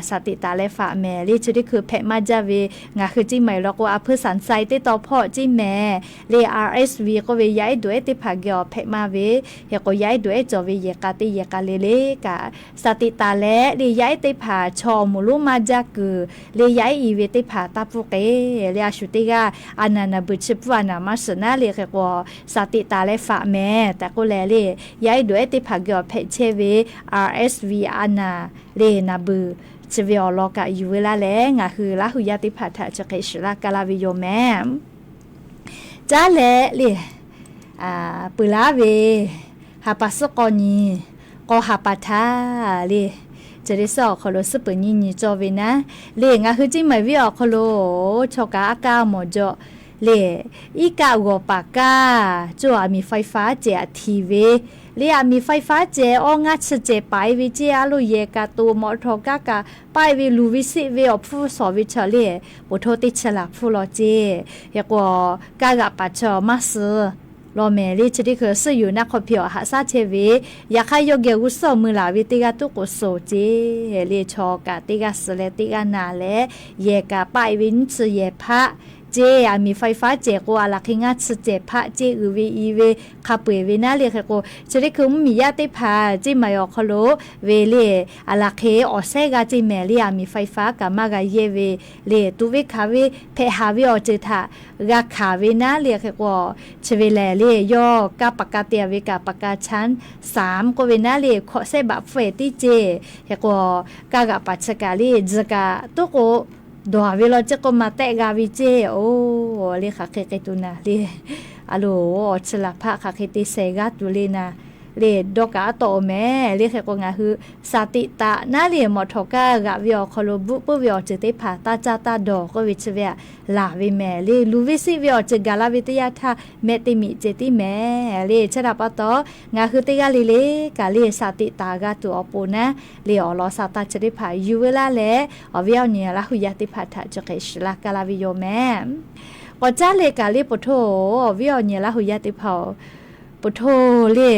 shaˍ teꞈ taˍ leh faꞈ mehˍ le. Chi teˇ hkui hpehꞈ maˇ jaˇ ve, ngaˬ hui ceˇ maˬ e law k'o, a hpuiˇ sanˍ sai teˇ taw hpawˇ ceˇ mehˍ le. R S V k'oˆ ve yaˇ ehˉ duˬ ehˉ teˇ hpaˍ geh awˬ hpehꞈ maˇ ve, hk'e k'o, yaˇ ehˉ duˬ ehˉ cawˬ ve yehˬ k'a teˇ yehˬ k'a le le kaꞈ, shaˍ teꞈ taˍ leh le, yaˇ ehˉ teˇ hpaˍ chaw awˬ moˍ lonˉ maˇ jaˇ kuiˬ le, yaˇ ehˉ i ve teˇ hpaˍ taˇ pfuhˇ k'e le, a shu teˇ g'aˇ a naˍ naˍ beuˬ chi pfuhˇ a naˍ maˇ shiˍ naˉ le. Hk'e k'o, shaˍ teꞈ taˍ leh faꞈ mehˍ tehꞈ k'oˆ leh le, yaˇ ehˉ duˬ ehˉ teˇ hpaˍ geh awˬ hpehꞈ chehˇ ve R S V a naˍ le, naˍ beuˬ chi ve awˬ lawn kaꞈ yuˬ ve laˇ leh, ngaˬ hui Laˇ huˍ yaˇ teˇ hpaˍ htaꞈ chi hk'e shiˍ laˇ ka laˇ ve yoˬ mehˍ. Caˉ leh le, peuˬ laˉ ve ha pa suhˉ k'aw nyi, k'aw ha pa htaˇ le, chi teˇ suhˉ awˬ hk'aw lo suhˉ peuˬ nyiˇ nyi cawˇ ve naˉ le, ngaˬ hui ceˇ maˬ viˉ awˬ hk'aw lo chaw kaꞈ aˉ kaˇ mawˬ jaw le, iˉ kaˆ g'awˬ paˍ kaˇ coˇ aˬ miˍ faiˍ faˉ cehˬ aꞈ htiˍ ve le, aˬ miˍ faiˍ faˉ cehˬ awˇ ngaˇ chi cehˬ paˍ e ve ceˇ, a loˇ yehˬ kaꞈ toꞈ mawꞈ htawꞈ kaˇ kaꞈ paˆ e ve luˬ ve siˆ ve awˬ hpfuhˇ shawˍ ve chaw le, poˬ htoˇ teˇ chi laˬ hpfuhˇ law ceˇ. Hk'e k'o, kaˇ g'aꞈ paˍ chaw maˇ suh law mehˍ le. Chi teˇ hkui suhˉ yuˬ naˆ hk'aw hpi awˬ haꞈ shaˉ chehˇ ve, yaꞈ hk'aˇ yawˇ geh g'uˇ suhˉ awˬ mui laˬ ve teˇ g'aˇ tuˉ k'oꞈ suhˍ ceˇ le. Chaw kaꞈ teˇ g'aˇ suh leh teˇ g'aˇ naˬ leh, yehˬ kaꞈ paˆ e ve nyiˇ chi yehˬ hpaˆ ceˇ, aˬ miˍ faiˍ faˉ cehˬ k'o aˬ laˬ hk'e ngaˇ chi cehˬ hpaˆ ceˇ uiˍ ve i ve hk'a peu eˬ ve naˉ le. Hk'e k'o, chi teˇ hkui mvuhˇmiˬ yaˇ teˇ hpaˍ ceˇ maˬ awˬ hk'aw lo ve le, aˬ laˬ hk'e awˬ shehˉ g'a ceˇ mehˍ le, aˬ miˍ faiˍ faˉ kaꞈ maˇ g'a yehˇ ve le, tuꞈ ve hkanˍ ve hpehꞈ haˍ ve awˬ ceuˬ htaꞈ g'a hkanˍ ve naˉ le. Hk'e k'o, chi ve lehˬ le, yawˇ kaˇ paˍ ka te ve kaꞈ paˍ ka chanˉ saˍ mvuhˇ k'oˆ ve naˉ le, hkawꞈ shehˉ baꞈ hpfuhˇ ehˍ tiˉ ceˇ. Hk'e k'o, kaˇ g'aꞈ paˍ chi kaꞈ le, tzuhˬ kaꞈ toˉ k'o dawˬ ve law ceˇ k'oˆ ma tehˆ g'a ve ceˇ. Oˬ, le hk'aˬ hk'e k'ai tuˬ naˍ le, a loˬ, awˬ chi laˬ hpaˆ hk'aˬ hk'e te shehˍ g'aˇ tuˬ le naˍ le, dawˇ kaꞈ aˉ tawˆ oˬ mehˍ le. Hk'e k'o, ngaˬ hui shaˍ teꞈ taˍ naˉ le, mawꞈ htawꞈ kaˇ g'aꞈ ve awˬ hk'aw lo bvuhˆ puiˉ ve awˬ ceuˬ teˇ hpaˍ taˇ caˇ taˇ dawˬ k'oˆ ve chi ve aꞈ laˬ ve mehˍ le. Luˬ ve siˆ ve awˬ ceuˬ gaˬ la ve teˇ yanˇ htaˇ mehˆ teˇ miꞈ ceh tiˉ mehˍ le. Chi htaꞈ pa taw, ngaˬ hui teˇ g'aˇ le le kaꞈ le shaˍ teꞈ taˍ g'a tuˬ awˬ pon naˉ le, awˬ lawn shaˍ taˍ chi teˇ hpaˍ yuˬ ve laˇ leh, awˬ viˉ awˬ nyi Laˇ huˍ yaˇ teˇ hpaˍ htaꞈ chi hk'e shiˍ laˇ ka laˇ ve yoˬ mehˍ. K'awꞈ caˉ leh kaꞈ le, poˬ htoˇ awˬ viˉ awˬ nyi Laˇ huˍ yaˇ teˇ hpaˍ-oˬ, poˬ htoˇ le,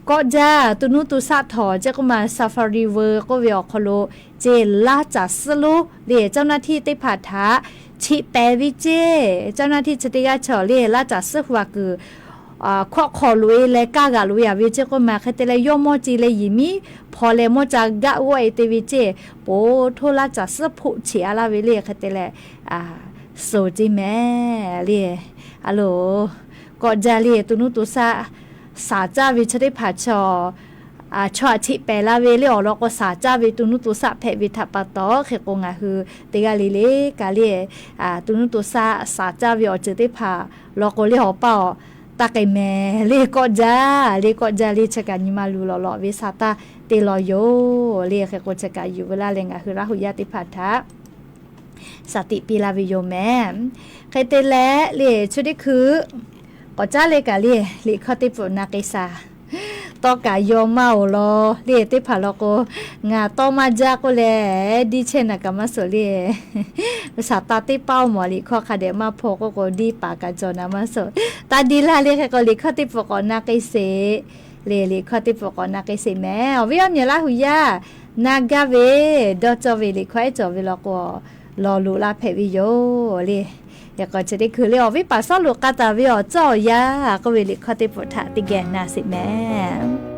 kawˆ jaˇ tu nuˇ tu shaˆ htawˍ ceˇ k'oˆ ma, safari veu k'oˆ ve awˬ hk'aw lo ceˇ, laˇ caˬ suhˉ lonˉ le, เจ้าหน้าที่ teˇ hpaˍ htaꞈ cheꞈ pehˍ ve ceˇ. เจ้าหน้าที่ chi teˇ g'aˇ chaw le, laˇ caˬ suhˉ hu a kuiˬ hkawˆ hk'awꞈ loꞈ e leh kaˇ g'aꞈ loꞈ e a ve ceˇ k'oˆ ma. Hk'e te leh, yawˇ mawˇ ce leh yehˬ miˉ hpaw leh mawˇ ca gaˆ g'awˆ e te ve ceˇ, poˬ htoˇ laˇ caˬ suhˉ hpoˆ cheꞈ a laˇ ve le. Hk'e te leh, suhˍ ceˇ mehˍ le. A loˬ, kawˆ jaˇ le, to nuˇ to shaˆ shaˍ caˇ ve chi teˇ hpaˍ chaw, chaw aꞈ cheꞈ pehˍ la ve le awˬ lawn k'o, shaˍ caˇ ve to nuˇ to shaˆ hpehꞈ ve htaꞈ pa taw, hk'e k'o ngaˬ hui teˇ g'aˇ le le kaꞈ le, to nuˇ to shaˆ shaˍ caˇ ve awˬ ceuˬ teˇ hpaˍ lawn k'o le, awˬ paˇ awˬ taˇ k'ai mehˍ le, kawˆ jaˇ le, kawˆ jaˇ le, chi kaꞈ nyi ma luˬ lawꞈ lawꞈ ve shaˍ taˇ te law yoˬ le. Hk'e k'o chi kaꞈ yuˬ ve laˇ leh ngaˬ hui Laˇ huˍ yaˇ teˇ hpaˍ htaꞈ shaˍ tiꞈ piˇ laˇ ve yoˬ mehˍ. Hk'e te leh le, chi teˇ hkui k'awꞈ caˉ le kaꞈ le, liꞈ hkawˇ teˇ pfuhˍ na k'ai shaˍ. Tawˇ kaꞈ yaw maˇ oˬ law le, teˇ hpaˍ lawn k'o, ngaˬ tawˇ maˇ jaˇ k'oˆ leh, diˇ chehˇ naˍ kaꞈ maˇ suhˍ le. Shaˍ taˇ teˇ paˇ oˇ mawˬ liꞈ hkawˇ hk'a dehꞈ maˇ hpaw k'oˆ k'o, diˇ paˍ kaꞈ cawˬ naˍ maˇ suhˍ. Taˇ diˇ laˇ le, hk'e k'o liꞈ hkawˇ teˇ pfuhˍ k'awꞈ na k'ai sheˍ le, liꞈ hkawˇ teˇ pfuhˍ k'awꞈ na k'ai sheˍ mehˍ. Awˬ viˉ awˬ nyi Laˇ huˍ yaˇ na gaˇ ve, dawˇ cawˇ ve liꞈ hkawˇ ehˉ cawˬ ve lawn k'o, lawˬ loꞈ la hpehꞈ ve yoˬ le. Yaꞈ k'aw chi teˇ hkui le awˬ viˉ paˍ Sawˉluꞈ k'a taˍ ve awˬ cawˇ awˬ yanˇ k'oˆ ve liꞈ hkawˇ teˇ pfuhˍ htaꞈ teˇ geh na sheˍ mehˍ.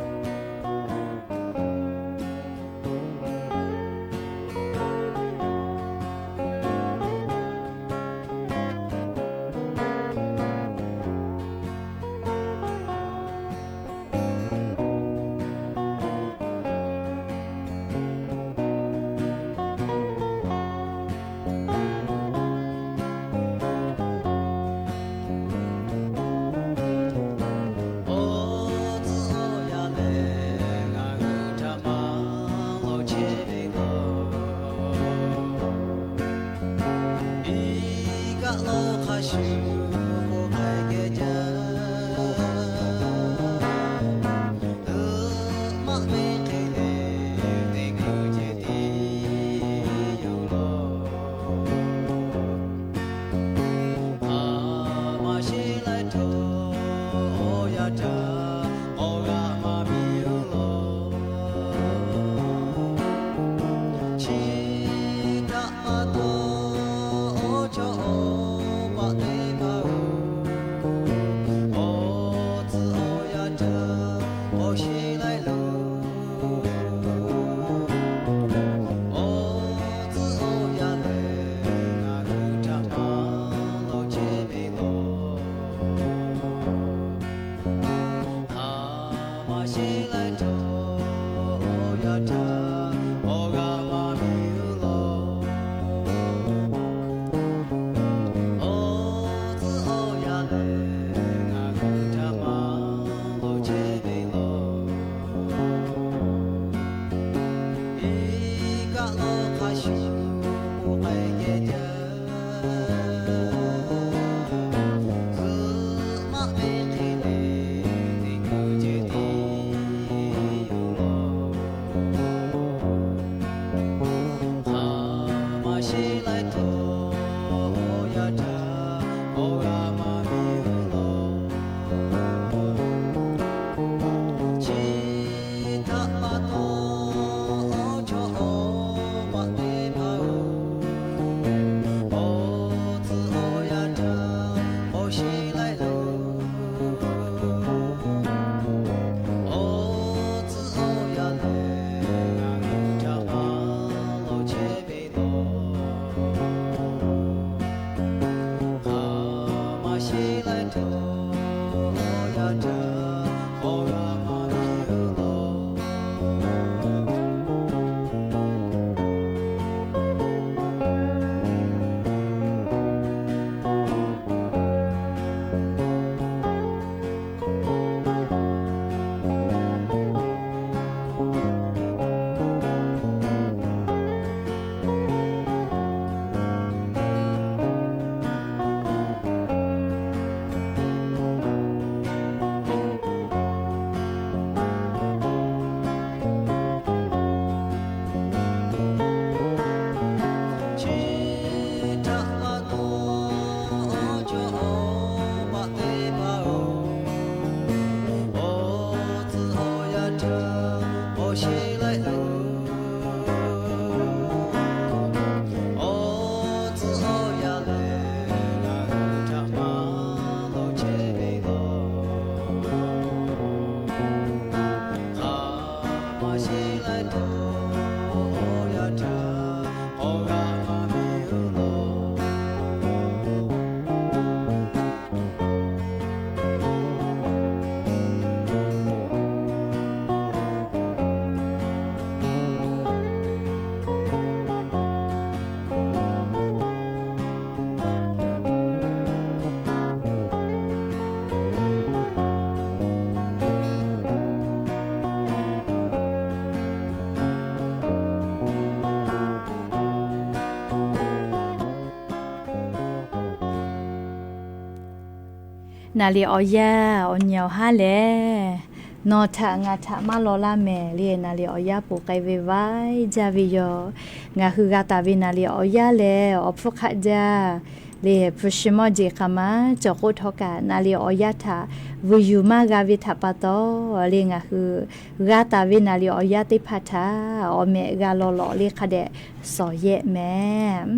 Naˍ riˍ awˬ yanˇ awˬ nyi awˬ haˉ lehˬ, nawˬ htaꞈ ngaˬ htaꞈ maˇ law laˇ mehˍ le. Naˍ riˍ awˬ yanˇ poˬ k'ai ve vaiˇ jaˇ ve yoˬ. Ngaˬ hui g'a taˍ ve naˍ riˍ awˬ yanˇ lehˬ, awˬ hpfuhˇ hk'aˆ jaˇ le. Hpu shi mawˇ jeˬ hk'aˬ ma cawˬ k'oˆ htawˇ kaꞈ, naˍ riˍ awˬ yanˇ htaꞈ vuiˬ yuˬ maˇ g'a ve htaꞈ pa taw le, ngaˬ hui g'a taˍ ve naˍ riˍ awˬ yanˇ teˇ hpaˍ htaꞈ awˬ mehꞈ g'a law lawꞈ le hk'a dehꞈ sawˍ yehˆ mehˍ.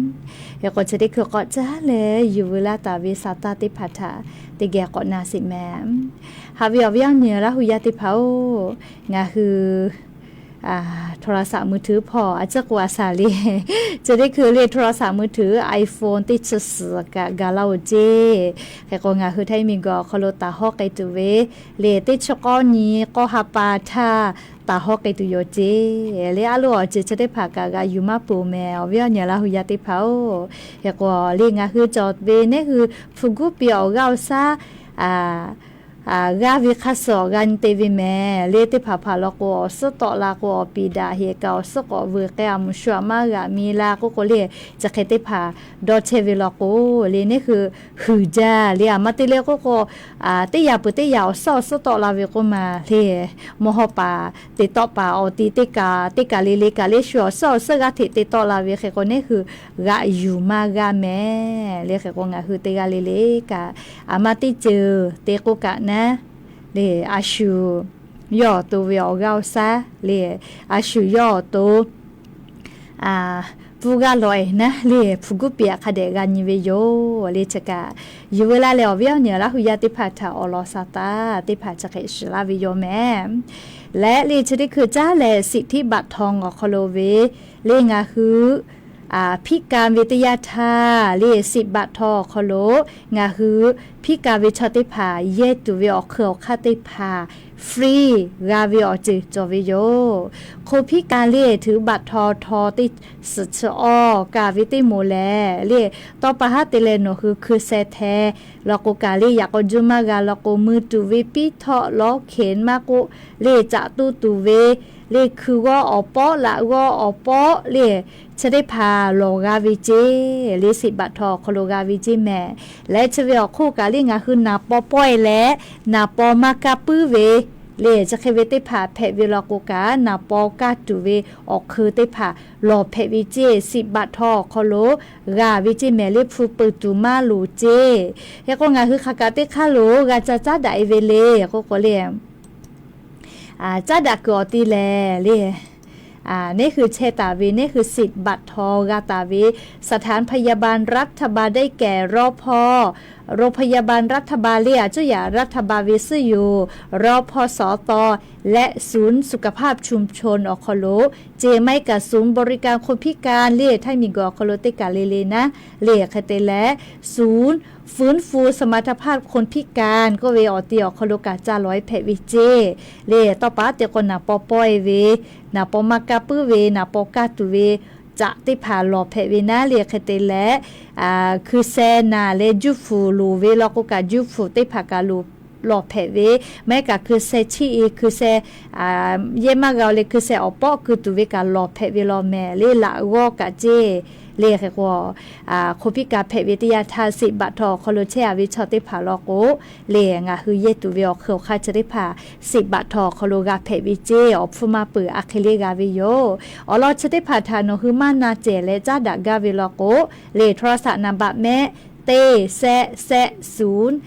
Hk'e k'o, chi teˇ hkui k'awꞈ caˉ leh yuˬ veu laˇ taˍ ve sa taˇ teˇ hpaˍ htaꞈ teˇ geh k'awꞈ na sheˍ mehˍ. Haꞈ ve awˬ viˉ awˬ nyi Laˇ hu yaˇ teˇ hpaˍ-oˬ, ngaˬ hui โทรศัพท์มือถือ hpawˇ a ciˉ k'o a shaˍ le. Chi teˇ hkui le โทรศัพท์มือถือ iPhone teˇ chi suhˍ kaꞈ gaˬ laˇ-oˬ ceˇ. Hk'e k'o, ngaˬ hui Htaiˇ miˬguiˬ awˬ hk'aw lo taˍ hawˉ k'ai tuˬ ve le, teˇ chi k'awˇ nyi k'awˇ ha pa htaˇ taˍ hawˉ k'ai tuˬ yoˬ ceˇ. Le a loˍ awˬ ceuˬ chi teˇ hpaˍ kaꞈ g'a yuˬ maˇ peuˬ mehˍ, awˬ viˉ awˬ nyi Laˇ hu yaˇ teˇ hpaˍ-oˬ. Hk'e k'o, le ngaˬ hui cawˬ ve neˉ hui hpu guˉ piˇ awˬ g'aˇ awˬ shaˉ g'aˇ ve hk'a suhˍ awˬ g'a nyi te ve mehˍ. Le teˇ hpaˍ hpaˍ law k'o, awˬ suhˉ tawˆ la k'o, awˬ piˍ daꞈ heˍ kaꞈ awˬ suhˉ k'awꞈ vuiˬ k'ai, a muˍ shu aꞈ maˇ g'aꞈ mi la k'oˆ k'o le, chi hk'e teˇ hpaˍ dawˇ chehˇ ve law k'o, le neˉ hui huiˍ jaˇ le. A ma te le k'oˆ k'o, teˇ yaꞈ peuˬ teˇ yaꞈ awˬ suhˉ awˬ suhˉ tawˆ la ve k'oˆ ma le, mawˇ hawˉ paˍ te tawˆ paˍ awˬ ti teˇ kaˬ teˇ kaˬ le le kaꞈ le shu awˬ suhˉ awˬ suhˉ g'aˇ hteꞈ te tawˆ la ve hk'e k'o, neˉ hui g'aꞈ yuˬ maˇ g'a mehˍ. Le hk'e k'o, ngaˬ hui teˇ g'aˇ le le kaꞈ a ma teˇ ceuˬ te k'oˆ kaꞈ naˉ le, a shu yawˇ awˬ to ve awˬ g'aˇ awˬ shaˉ le, a shu yawˇ awˬ to pfuhˇ g'aˇ lawꞈ e naˉ le, hpu guˉ piˇ aꞈ hk'a dehꞈ g'a nyi ve yoˬ. Le chi kaꞈ yuˬ veu laˇ leh, awˬ viˉ awˬ nyi Laˇ hu yaˇ teˇ hpaˍ htaꞈ awˬ lawn sa taˇ teˇ hpaˍ chi hk'e shiˍ laˇ ve yoˬ mehˍ. Leh le chi teˇ hkui caˉ leh สิทธิบัตรทอง awˬ hk'aw lo ve le ngaˬ hui พิการ ve teˇ yanˇ htaˇ le สิทธิบัตรทอง awˬ hk'aw lo ngaˬ hui พิการ ve chaw teˇ hpaˍ yehˇ tuˬ ve awˬ hk'eun awˬ hk'aˇ teˇ hpaˍ free g'a ve awˬ ceuˬ cawˬ ve yoˬ. คนพิการ le ถือบัตรทอทอ teˇ suhˍ chi awˬ kaˬ ve teˇ moˍ lehˬ le, tawˇ pa haˉ te leh nawˬ hui hkui sheh hteh law k'o kaꞈ le, yaꞈ k'aw juˇ maˇ g'a law k'o, mui tuˬ ve piˇ htawˆ lawˉ hkeꞈ maˇ k'oˆ le, caꞈ tu tuˬ ve le, hkui g'awˇ awˬ pawˆ laꞈ g'awˇ awˬ pawˆ le, chi teˇ hpaˍ lawˬ g'a ve ceˇ. Le สิทธิบัตรทอง awˬ hk'aw lo g'a ve ceˇ mehˍ. Leh chi ve awˬ hk'oˆ kaꞈ le ngaˬ hui naˍ paw pawehˇ leh naˍ paw maˇ kaˇ puiˉ ve le, chi hk'e ve teˇ hpaˍ hpehꞈ ve law k'o kaꞈ, naˍ paw kaˇ tuˬ ve awˬ hk'eun teˇ hpaˍ lawˬ hpehꞈ ve ceˇ. สิทธิบัตรทอง awˬ hk'aw lo g'a ve ceˇ mehˍ. Le hpu peuˬ tuˬ maˇ loˍ ceˇ. Hk'e k'o, ngaˬ hui hk'aˬ kaꞈ teˇ hk'aˇ lo g'a ca caˉ daꞈ e ve le k'oˆ k'o le, caˉ daꞈ kuiˬ awˬ ti lehˬ le, neˉ hui chehˇ taˍ ve, neˉ hui สิทธิบัตรทอง g'a taˍ ve สถานพยาบาลรัฐบาล ได้แก่ รพ โรงพยาบาลรัฐบาล le, a cuˇ yaꞈ รัฐบาล ve suhˉ yoˬ, รพสต และศูนย์สุขภาพชุมชน awˬ hk'aw lo ceˇ, maˇ heˆ kaꞈ ศูนย์บริการคนพิการ le Htaiˇ miˬguiˬ awˬ hk'aw lo teˇ kaˬ le le naˉ le, hk'e te leh ศูนย์ฟื้นฟูสมรรถภาพคนพิการ k'oˆ ve awˬ ti awˬ hk'aw lo kaꞈ ca lawˬ e hpehꞈ ve ceˇ. Le tawˇ pa te k'o, naˍ paw pawehˇ ve, naˍ paw maˇ kaˇ puiˉ ve, naˍ paw kaˇ tuˬ ve caꞈ teˇ hpaˍ lawˬ hpehꞈ ve naˉ le, hk'e te leh hkui sheh naˬ leh juˇ hpfuhˍ loˍ ve law k'o kaꞈ, juˇ hpfuhˍ teˇ hpaˍ kaꞈ loˍ lawˬ hpehꞈ ve, maˇ heˆ kaꞈ hkui sheh chiˇ e, hkui sheh yehˇ maˇ g'a leh hkui sheh awˬ pawˆ keu tuˬ ve kaꞈ lawˬ hpehꞈ ve law mehˍ. Le laꞈ g'awˇ kaꞈ ceˇ. Le hk'e k'o, คนพิการ hpehꞈ ve teˇ yanˇ htaˇ สิทธิบัตรทอง awˬ hk'aw lo chehˇ a ve chaw teˇ hpaˍ law k'o, le ngaˬ hui yehˇ tuˬ ve awˬ hk'eun awˬ hk'aˇ chi teˇ hpaˍ สิทธิบัตรทอง awˬ hk'aw lo g'a hpehꞈ ve ceˇ. Awˬ hpfuhˇ maˇ peuˬ, a hk'e le g'a ve yoˬ. Awˬ lawn chi teˇ hpaˍ htaꞈ nawˬ hui maˇ na cehˬ leh caˉ daꞈ gaˇ ve law k'o, le โทรศัพท์ naˍ baꞈ mehˆ เจ็ด แซะ แซะ ศูนย์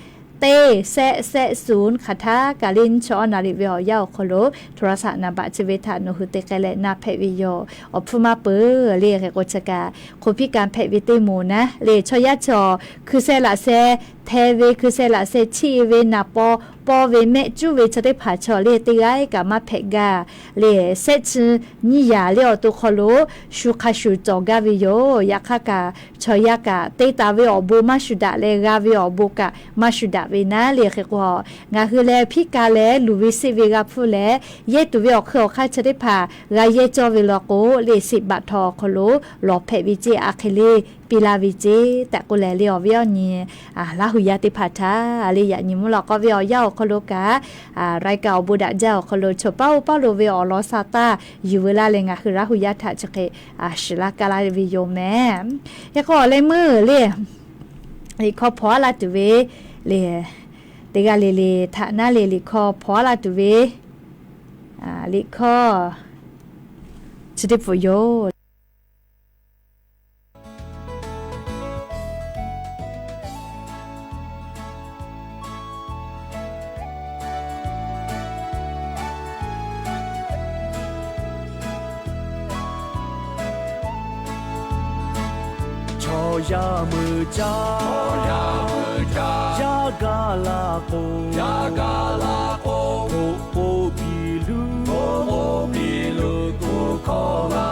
เจ็ด แซะ แซะ ศูนย์ hk'aˬ htaˇ kaꞈ le nyiˇ chi awˬ naˍ riˍ ve awˬ yanˇ awˬ hk'aw lo โทรศัพท์ naˍ baꞈ chi ve htaꞈ nawˬ hui te k'ai leh na hpehꞈ ve yoˬ. Awˬ hpfuhˇ maˇ peuˬ. Le hk'e k'o, chi kaꞈ คนพิการ hpehꞈ ve teˇ moˍ naˉ le, chaw yaˇ chaw hkui sheh laꞈ sheh hteh ve, hkui sheh laꞈ sheh chiˇ e ve, naˍ paw pawehˇ ve, mehˆ cuˉ ve chi teˇ hpaˍ chaw le teˇ g'aˇ kaꞈ maˇ hpehꞈ gaˇ. Le shehˆ chi nyiˇ yaꞈ le awˬ to hk'aw lo shu hk'a shuˍ cawˬ gaˇ ve yoˬ. Yaꞈ hk'aˇ kaꞈ, chaw yaˇ kaꞈ te taˍ ve awˬ bon maˇ shu daꞈ leh, g'a ve awˬ bon kaꞈ maˇ shu daꞈ ve naˉ le. Hk'e k'o, ngaˬ hui leh พิการ leh luˬ ve seˆ ve g'a hpfuhˇ leh, yehˇ tuˬ ve awˬ hk'eun awˬ hk'aˇ chi teˇ hpaˍ g'a yehˇ cawˇ ve law k'o, le สิทธิบัตรทอง awˬ hk'aw lo lawˬ hpehꞈ ve ceˇ, a hk'e le piˇ laˇ ve ceˇ tehꞈ k'oˆ leh, le awˬ viˉ awˬ nyi Laˇ hu yaˇ teˇ hpaˍ htaꞈ le yaꞈ nyi mvuhˇ lawꞈ k'aw ve awˬ yanˇ awˬ hk'aw lo kaꞈ, รายการ awˬ bon daꞈ jaˇ awˬ hk'aw lo chaw paˉ oˇ paˉ lo ve awˬ lawn sa taˇ yuˬ veu laˇ leh, ngaˬ hui Laˇ hu yaˇ htaꞈ chi hk'e shiˍ laˇ kaˇ laˇ ve yoˬ mehˍ. Hk'e k'o, awˬ leh meuˇ le, iꞈ hkawˇ hpaw a laˇ tuˬ ve le, Teˇ g'aˇ le le htaꞈ naˉ le liꞈ hkawˇ hpaw aˉ laˇ tuˬ ve, liꞈ hkawˇ chi teˇ pfuhˍ yoˬ. Chaw yaˇ meuꞈ caˇ, yaˇ gaˇ la k'o, k'oˆ k'oˆ piˇ luˬ, k'oˆ k'oˆ piˇ luˬ, kuˬ hkawˇ g'a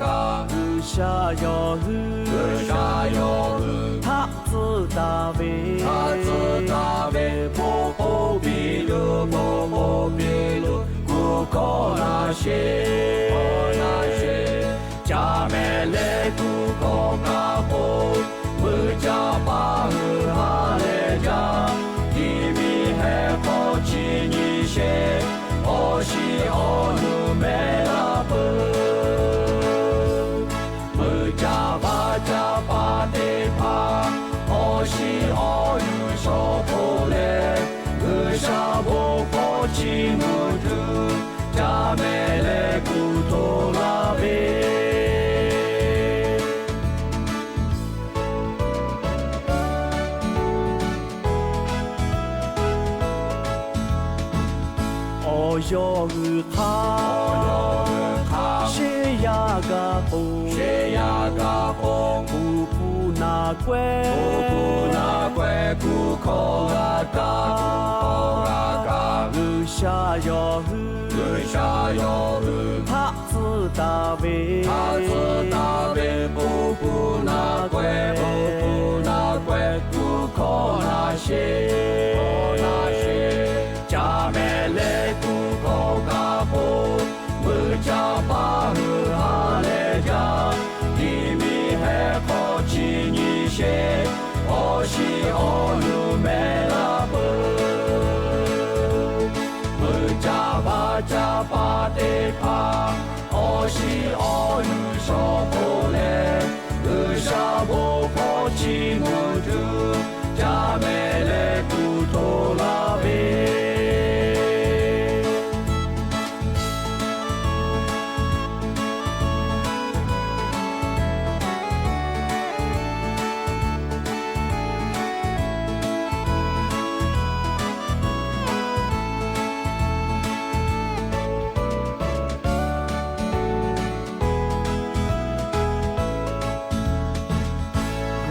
kaˇ, G'uiˬsha yawˇ hui, G'uiˬsha yawˇ hui htaˆ tcuhˉ taˍ ve, htaˆ tcuhˉ taˍ ve, k'oˆ k'oˆ piˇ luˬ, k'oˆ k'oˆ piˇ luˬ, kuˬ hkawˇ na sheˍ, hkawˇ na sheˍ. Ca mehˍ leh kuˬ hkawˇ kaꞈ k'o, meuꞈ caˇ paˍ hui ha lehˬ jaˇ, tiˇ miˬ heh hk'aw chi nyi sheˍ, awˬ shiˍ awˬ nuˬ mehˍ laˇ peuˬ. Meuꞈ caˇ vaˇ caˇ paˍ teˇ hpaˍ, awˬ shiˍ awˬ nuˬ shawˍ hpoˆ leh, G'uiˬsha bon hkawˇ chi nuˬ tuˬ, ca mehˍ leh kuˬ hto laˇ ve. Awˬ yawˇ hui hk'aˇ, sheˉ yaˇ gaˇ k'o, sheˉ yaˇ gaˇ k'o, kuˬ hpu na kawehˇ, kuˬ hpu na kawehˇ, kuˬ hkawˇ g'a kaˇ, kuˬ hkawˇ g'a kaˇ. G'uiˬsha yawˇ hui, G'uiˬsha yawˇ hui htaˆ tcuhˉ taˍ ve, htaˆ tcuhˉ taˍ ve, kuˬ hpu na kawehˇ, kuˬ hpu na kawehˇ, kuˬ hkawˇ na sheˍ, hkawˇ na sheˍ. Ca mehˍ leh kuˬ hkawˇ kaꞈ k'o, meuꞈ caˇ paˍ hui ha lehˬ jaˇ, tiˇ miˬ heh hk'aw chi nyi sheˍ, awˬ shiˍ awˬ nuˬ mehˍ laˇ peuˬ. Meuꞈ caˇ vaˇ caˇ paˍ teˇ hpaˍ, awˬ shiˍ awˬ nuˬ shawˍ hpoˆ leh, G'uiˬsha bon hkawˇ chi nuˬ tuˬ, ca mehˍ leh kuˬ hto laˇ ve.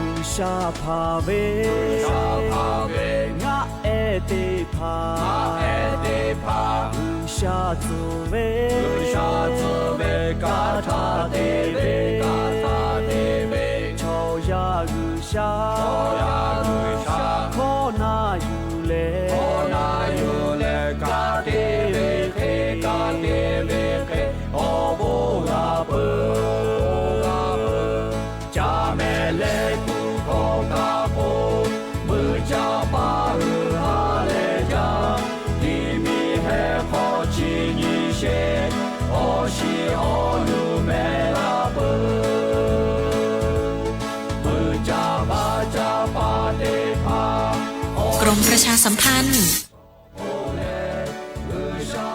G'uiˬsha hpanˍ ve, G'uiˬsha hpanˍ ve, ngaˆ ehˉ teˇ hpaˍ, ngaˆ ehˉ teˇ hpaˍ, G'uiˬsha tcuh ve, G'uiˬsha tcuh ve, kaꞈ htaꞈ te ve, kaꞈ htaꞈ te ve, chaw yaˇ G'uiˬsha, chaw yaˇ G'uiˬsha, hkawˇ na yuˬ leh, hkawˇ na yuˬ leh, kaꞈ te ve hk'e, kaꞈ te ve hk'e, awˬ bon g'a peuˬ, g'a peuˬ. Ca mehˍ leh kuˬ hkawˇ kaꞈ k'o, meuꞈ caˇ paˍ hui ha lehˬ jaˇ, tiˇ miˬ heh hk'aw chi nyi sheˍ, awˬ shiˍ awˬ nuˬ mehˍ laˇ peuˬ. Meuꞈ caˇ vaˇ caˇ paˍ teˇ hpaˍ, กรมประชาสัมพันธ์ G'uiˬsha